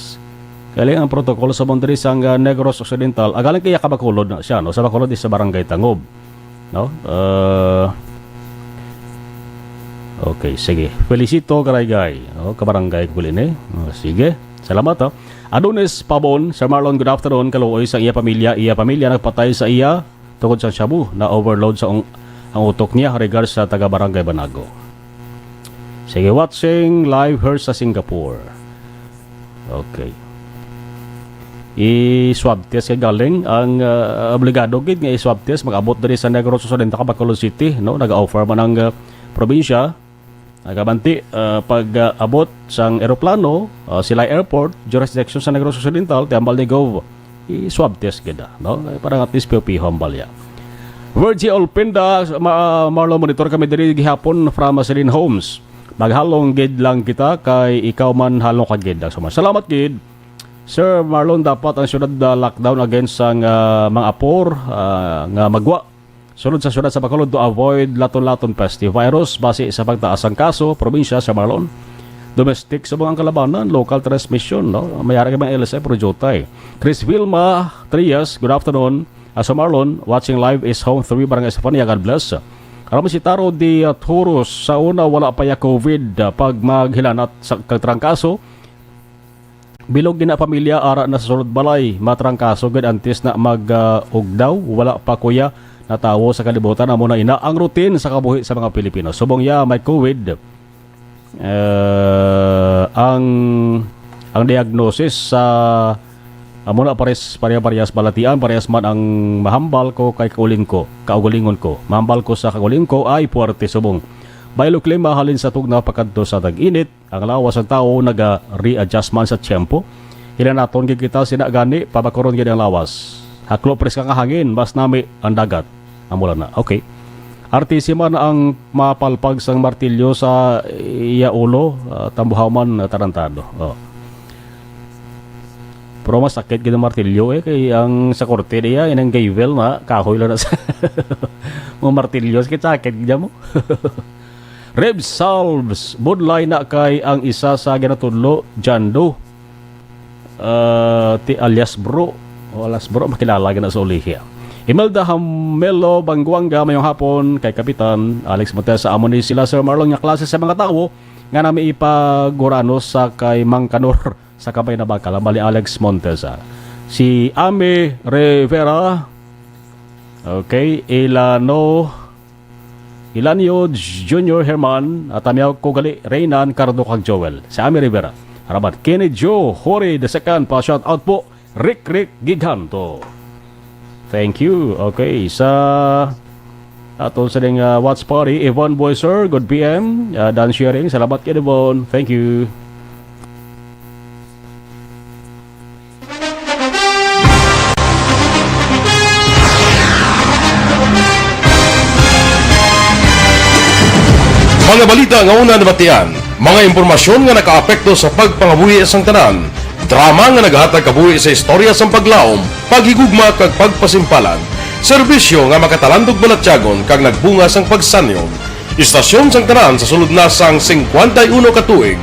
Kaya ang protocol sa boundary sang, ah, Negros Occidental, agaling kaya ka Bacolod na siya, no? Sa Bacolod is sa Barangay Tangub. No? Uh, okay, sige. Felicito Garagay. Oh, kabarangay ko ni. Oh, sige. Salamat, oh. Adonis Pabon, Sir Marlon, good afternoon. Kaluoy sa iya pamilya, iya pamilya nagpatay sa iya tungod sa shabu. Na-overload sa ang, ang utok niya, regards sa taga Barangay Banago. Sige, watching live here sa Singapore. Okay. I-swab test kay galing ang, ah, obligado gid nga i-swab test, mag-abot diri sa Negros Occidental, Bacolod City, no? Nag-offer man ang, ah, probinsya. Nagabanti, ah, pag, ah, abot sang eroplano, ah, Silay Airport, jurisdiction sa Negros Occidental, tiambal ni Gov, i-swab test gid, ah, no? Para at least piho-piho ang balya. Virgie Olpinda, ma-, Marlon, monitor kami diri gihapon from Marceline Homes. Maghalong gid lang kita kay ikaw man halong ka gid. Salamat gid. Sir Marlon, dapat ang syudad na lockdown against sang, ah, mga apor, ah, nga magwa. Sulod sa syudad sa Bacolod to avoid laton-laton peste virus base sa pagtaas sang kaso, probinsya sa Marlon. Domestic subong ang kalabanan, local transmission, no? Mayari kay mga L S I pero jutay. Chris Vilma Trias, good afternoon. Ah, sa Marlon, watching live is home three Barangay Estefania, God bless. Aram si Taro di, ah, Toros, sa una wala pa ya COVID, ah, pag maghilanat sa kag trangkaso. Bilog gina pamilya ara na sa sulod balay, matrangkaso gid antes na mag, ah, ugdaw, wala pa kuya natawo sa kalibutan, amo na ina ang routine sa kabuhi sa mga Pilipino. Subong ya may COVID, eh, ang, ang diagnosis sa amo na pares, pareha-parehas balatian, parehas man ang mahambal ko kay kauling ko, kaugalingon ko. Mahambal ko sa kauling ko ay puwerte subong. Baylo klima halin sa tugnaw pakadto sa tag-init, ang lawas sang tawo naga-readjust man sa tiyempo. Hilanaton gid kita sina gani, pabakuron gid ang lawas. Haklo preska nga hangin, mas nami ang dagat. Amo lang na. Okay. Artisi man ang mapalpag sang martilyo sa iya ulo, ah, tambuhaw man, ah, tarantado. Oh. Pero mas sakit gid ang martilyo, eh, kay ang sa korte niya, inang gavel na, kahoy lang na sa mga martilyo, sakit-sakit gid mo. Rib Salves, budlay na kay ang isa sa ginatudlo, Jando. Ah, ti alias Bro. O alias Bro, makilala gina sa ulihi, ah. Imelda Hamelo Bangguanga, mayong hapon kay Kapitan Alex Montesa. Amo ni sila, Sir Marlon, nga klase sa mga tawo nga nami ipagurano sa kay Mang Kanor sa Kamay na Bakal, ang bali Alex Montesa. Si Ame Rivera, okay, Ilano, Ilanio Junior Herman, at tamiyaw ko gali, Reynan, Cardo, kag Joel. Si Ame Rivera. Rabat Kenny Joe, Hori the second, pa shout out po, Rick Rick Giganto. Thank you. Okay, sa aton sa ding, ah, watch party, Yvonne Boyser, good P M. Ah, Dan Sharing, salamat kay Yvonne. Thank you. Mga balita nga una nabatian, mga impormasyon nga nakaapekto sa pagpangabuhi sang tanan, drama nga naghatag kabuhi sa istorya sang paglaom, paghigugma kag pagpasimpalan, serbisyo nga makatalandog balatyagon kag nagbunga sang pagsanyon. Istasyon sang tanan sa sulod na sang singkwenta y uno ka tuig.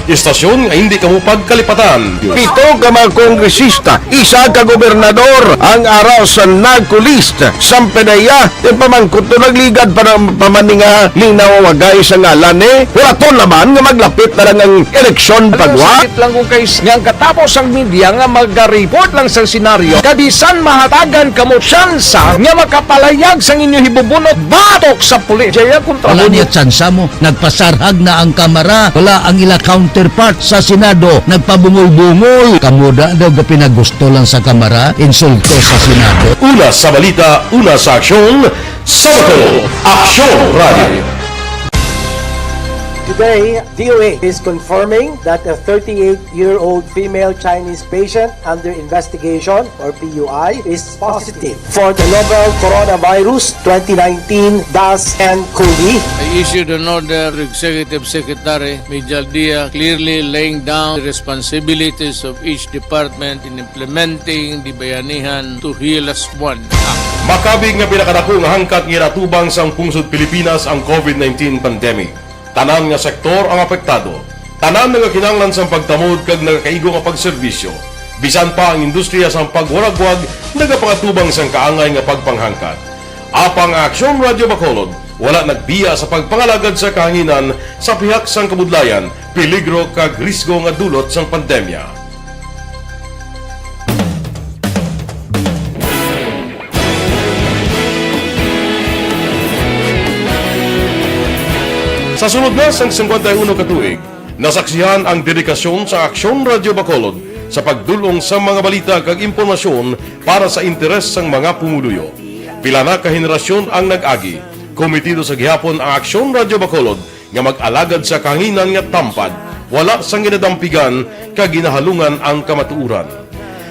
Istasyon nga hindi kamo pagkalipatan. Pito ka mga kongresista, isa ka gobernador ang ara sa NAGCO list. Sampe na iya, ti pamangkot to nagligad pa ng pamaninga linaw wagay sa ngalan ni. Wala to naman nga maglapit na lang ang eleksyon pagwa. Sakit lang kung kay nga ang katapos ang media nga magareport lang sa senaryo. Kabisan mahatagan kamo tsansa nga makapalayag sang inyo hibubunot batok sa pulis. Jaya kontra Wala mo niya tsansa mo. Nagpasarhag na ang Kamara. Wala ang ila counterpart sa Senado. Nagpabungol-bungol. Kamo da daw gapinagusto lang sa Kamara, insulto sa Senado. Una sa balita, una sa aksyon, Sabado, Aksyon Radio. Today, D O A is confirming that a thirty-eight-year-old female Chinese patient under investigation, or P U I, is positive for the novel coronavirus twenty nineteen dash N COVID. I issued an order to Executive Secretary Mijal Dia, clearly laying down the responsibilities of each department in implementing the Bayanihan to Heal Us One Act. Makabig nga pinakadako nga hangkat nga ginatubang sang pungsod Pilipinas ang COVID nineteen pandemic. Tanan nga sektor ang apektado. Tanan nagakinahanglan sang pagtamod kag nagakaigo nga pagserbisyo. Bisan pa ang industriya sang pagwaragwag nagapangatubang sang kaangay nga pagpanghangkat. Apang ang Aksyon Radyo Bacolod wala nagbiya sa pagpangalagad sa kahanginan sa pihak sang kabudlayan, peligro kag risgo nga dulot sang pandemya. Sa sulod na sang singkwenta y uno ka tuig, nasaksihan ang dedikasyon sa Aksyon Radyo Bacolod sa pagdul-ong sa mga balita kag impormasyon para sa interes sang mga pumuluyo. Pila na ka henerasyon ang nag-agi. Komitido sa gihapon ang Aksyon Radyo Bacolod nga mag-alagad sa kahanginan nga tampad, wala sang ginadampigan kag ginahalungan ang kamatuoran.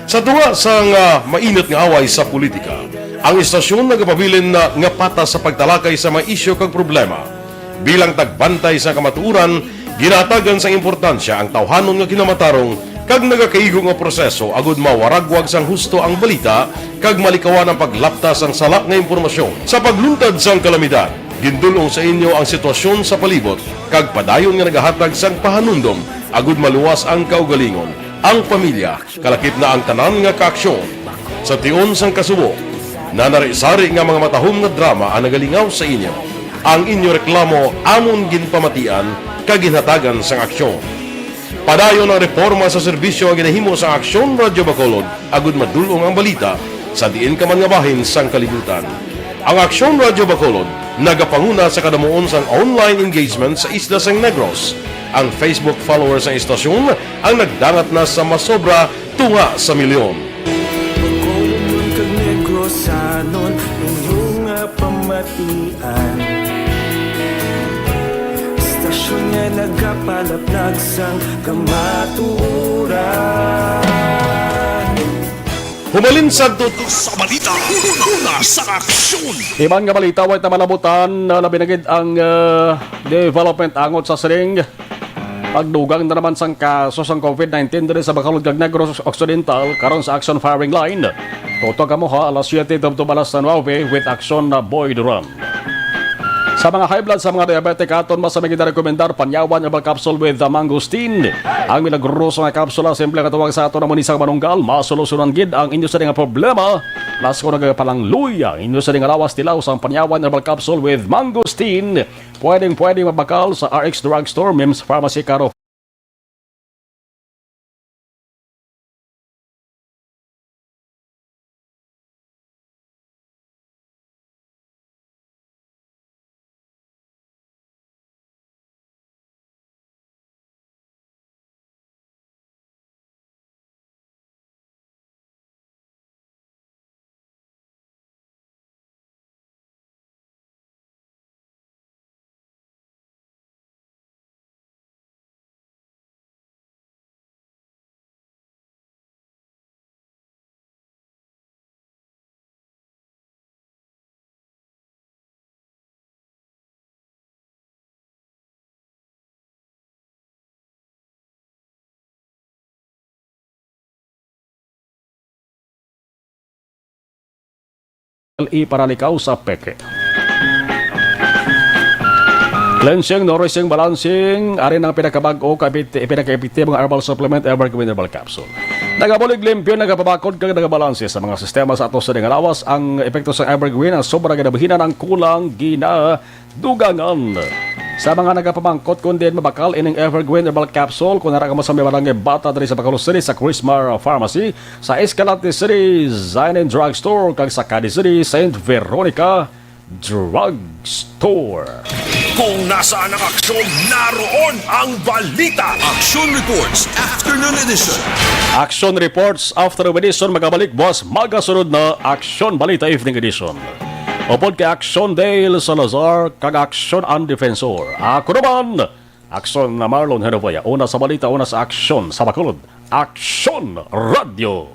Sa tunga sang, ah, mainit nga away sa politika, ang istasyon nagapabilin na nga patas sa pagtalakay sa mga isyu kag problema. Bilang tagbantay sa kamatuoran, ginahatagan sang importansya ang tawhanon nga kinamatarong kag nagakaigo nga proseso agud mawaragwag sang husto ang balita kag malikawan ang paglapta sang sala nga impormasyon. Sa pagluntad sang kalamidad, gindul-ong sa inyo ang sitwasyon sa palibot kag padayon nga nagahatag sang pahanumdom agud maluwas ang kaugalingon, ang pamilya, kalakip na ang tanan nga kaaksyon. Sa tion sang kasubo, nanari-sari nga mga matahom nga drama ang nagalingaw sa inyo. Ang inyo reklamo amon ginpamatian kag ginhatagan sang aksyon. Padayon ang reporma sa serbisyo nga ginahimo sa Aksyon Radyo Bacolod agud madul-ong ang balita sa diin ka man nga bahin sang kalibutan. Ang Aksyon Radyo Bacolod nagapanguna sa kadamuon sang online engagement sa isla sang Negros. Ang Facebook followers sang istasyon ang nagdangat na sa masobra tunga sa milyon. Bacolodnon kag Negrosanon, inyo nga pamatian. Istasyon nga nagapalaplag sang kamatuoran. Humalin sadto sa balita, una sa aksyon. Iban nga balita, way ta malabutan, ah, labi na gid ang, ah, development angot sa siring pagdugang na naman sang kaso sang COVID nineteen diri sa Bacolod kag Negros Occidental, karon sa Action Firing Line. Tutok kamo ha, alas siete tubtob alas nuebe with Action na Boy Duran. Sa mga high blood, sa mga diabetic, aton mas nagidarekomendar panyawan herbal capsule with the mangosteen. Ang milagroso nga kapsula, simple nga tuwag sa aton amo ni sa manunggal, masolusyonan gid ang inyo sa nga problema. Plus, kung nagapalangluy ang inyo sa nga lawas, tilaw sang panyawan herbal capsule with mangosteen. Pwedeng-pwede mabakal sa R X Drugstore, Mims Pharmacy, Caro L E para likaw sa peke. Cleansing, nourishing, balancing, ari ang pinakabag-o, kapit-, pinakaepektibo nga herbal supplement, Evergreen Herbal Capsule. Nagabulig limpyo, nagapabakod, kag nagabalanse sa mga sistema sa ato sa nga lawas. Ang epekto sa Evergreen ang sobra ginabahinan ang kulang gina dugangan. Sa mga nagapamangkot kon diin mabakal ining Evergreen Herbal Capsule, kon ara kamo sa may barangay Bata diri sa Bacolod City, sa Chrismar Pharmacy, sa Escalante City, Zainin Drugstore, kag sa Cadiz City, Saint Veronica Drugstore. Kung nasaan ang aksyon, naroon ang balita. Action Reports, Afternoon Edition. Action Reports, Afternoon Edition, magabalik buwas magasunod na Action Balita, Evening Edition. Upod kay Action Dale Salazar kag Action An Defensor. Ako naman, Aksyon na Marlon Herboya. Una sa balita, una sa aksyon sa Bacolod. Aksyon Radio.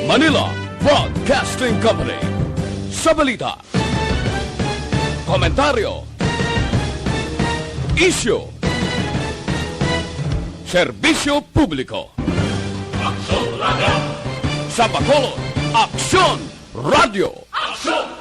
Manila Broadcasting Company. Sa balita, komentaryo, isyu, serbisyo publiko. Aksyon Radio. Sa Bacolod, Aksyon Radio. Aksyon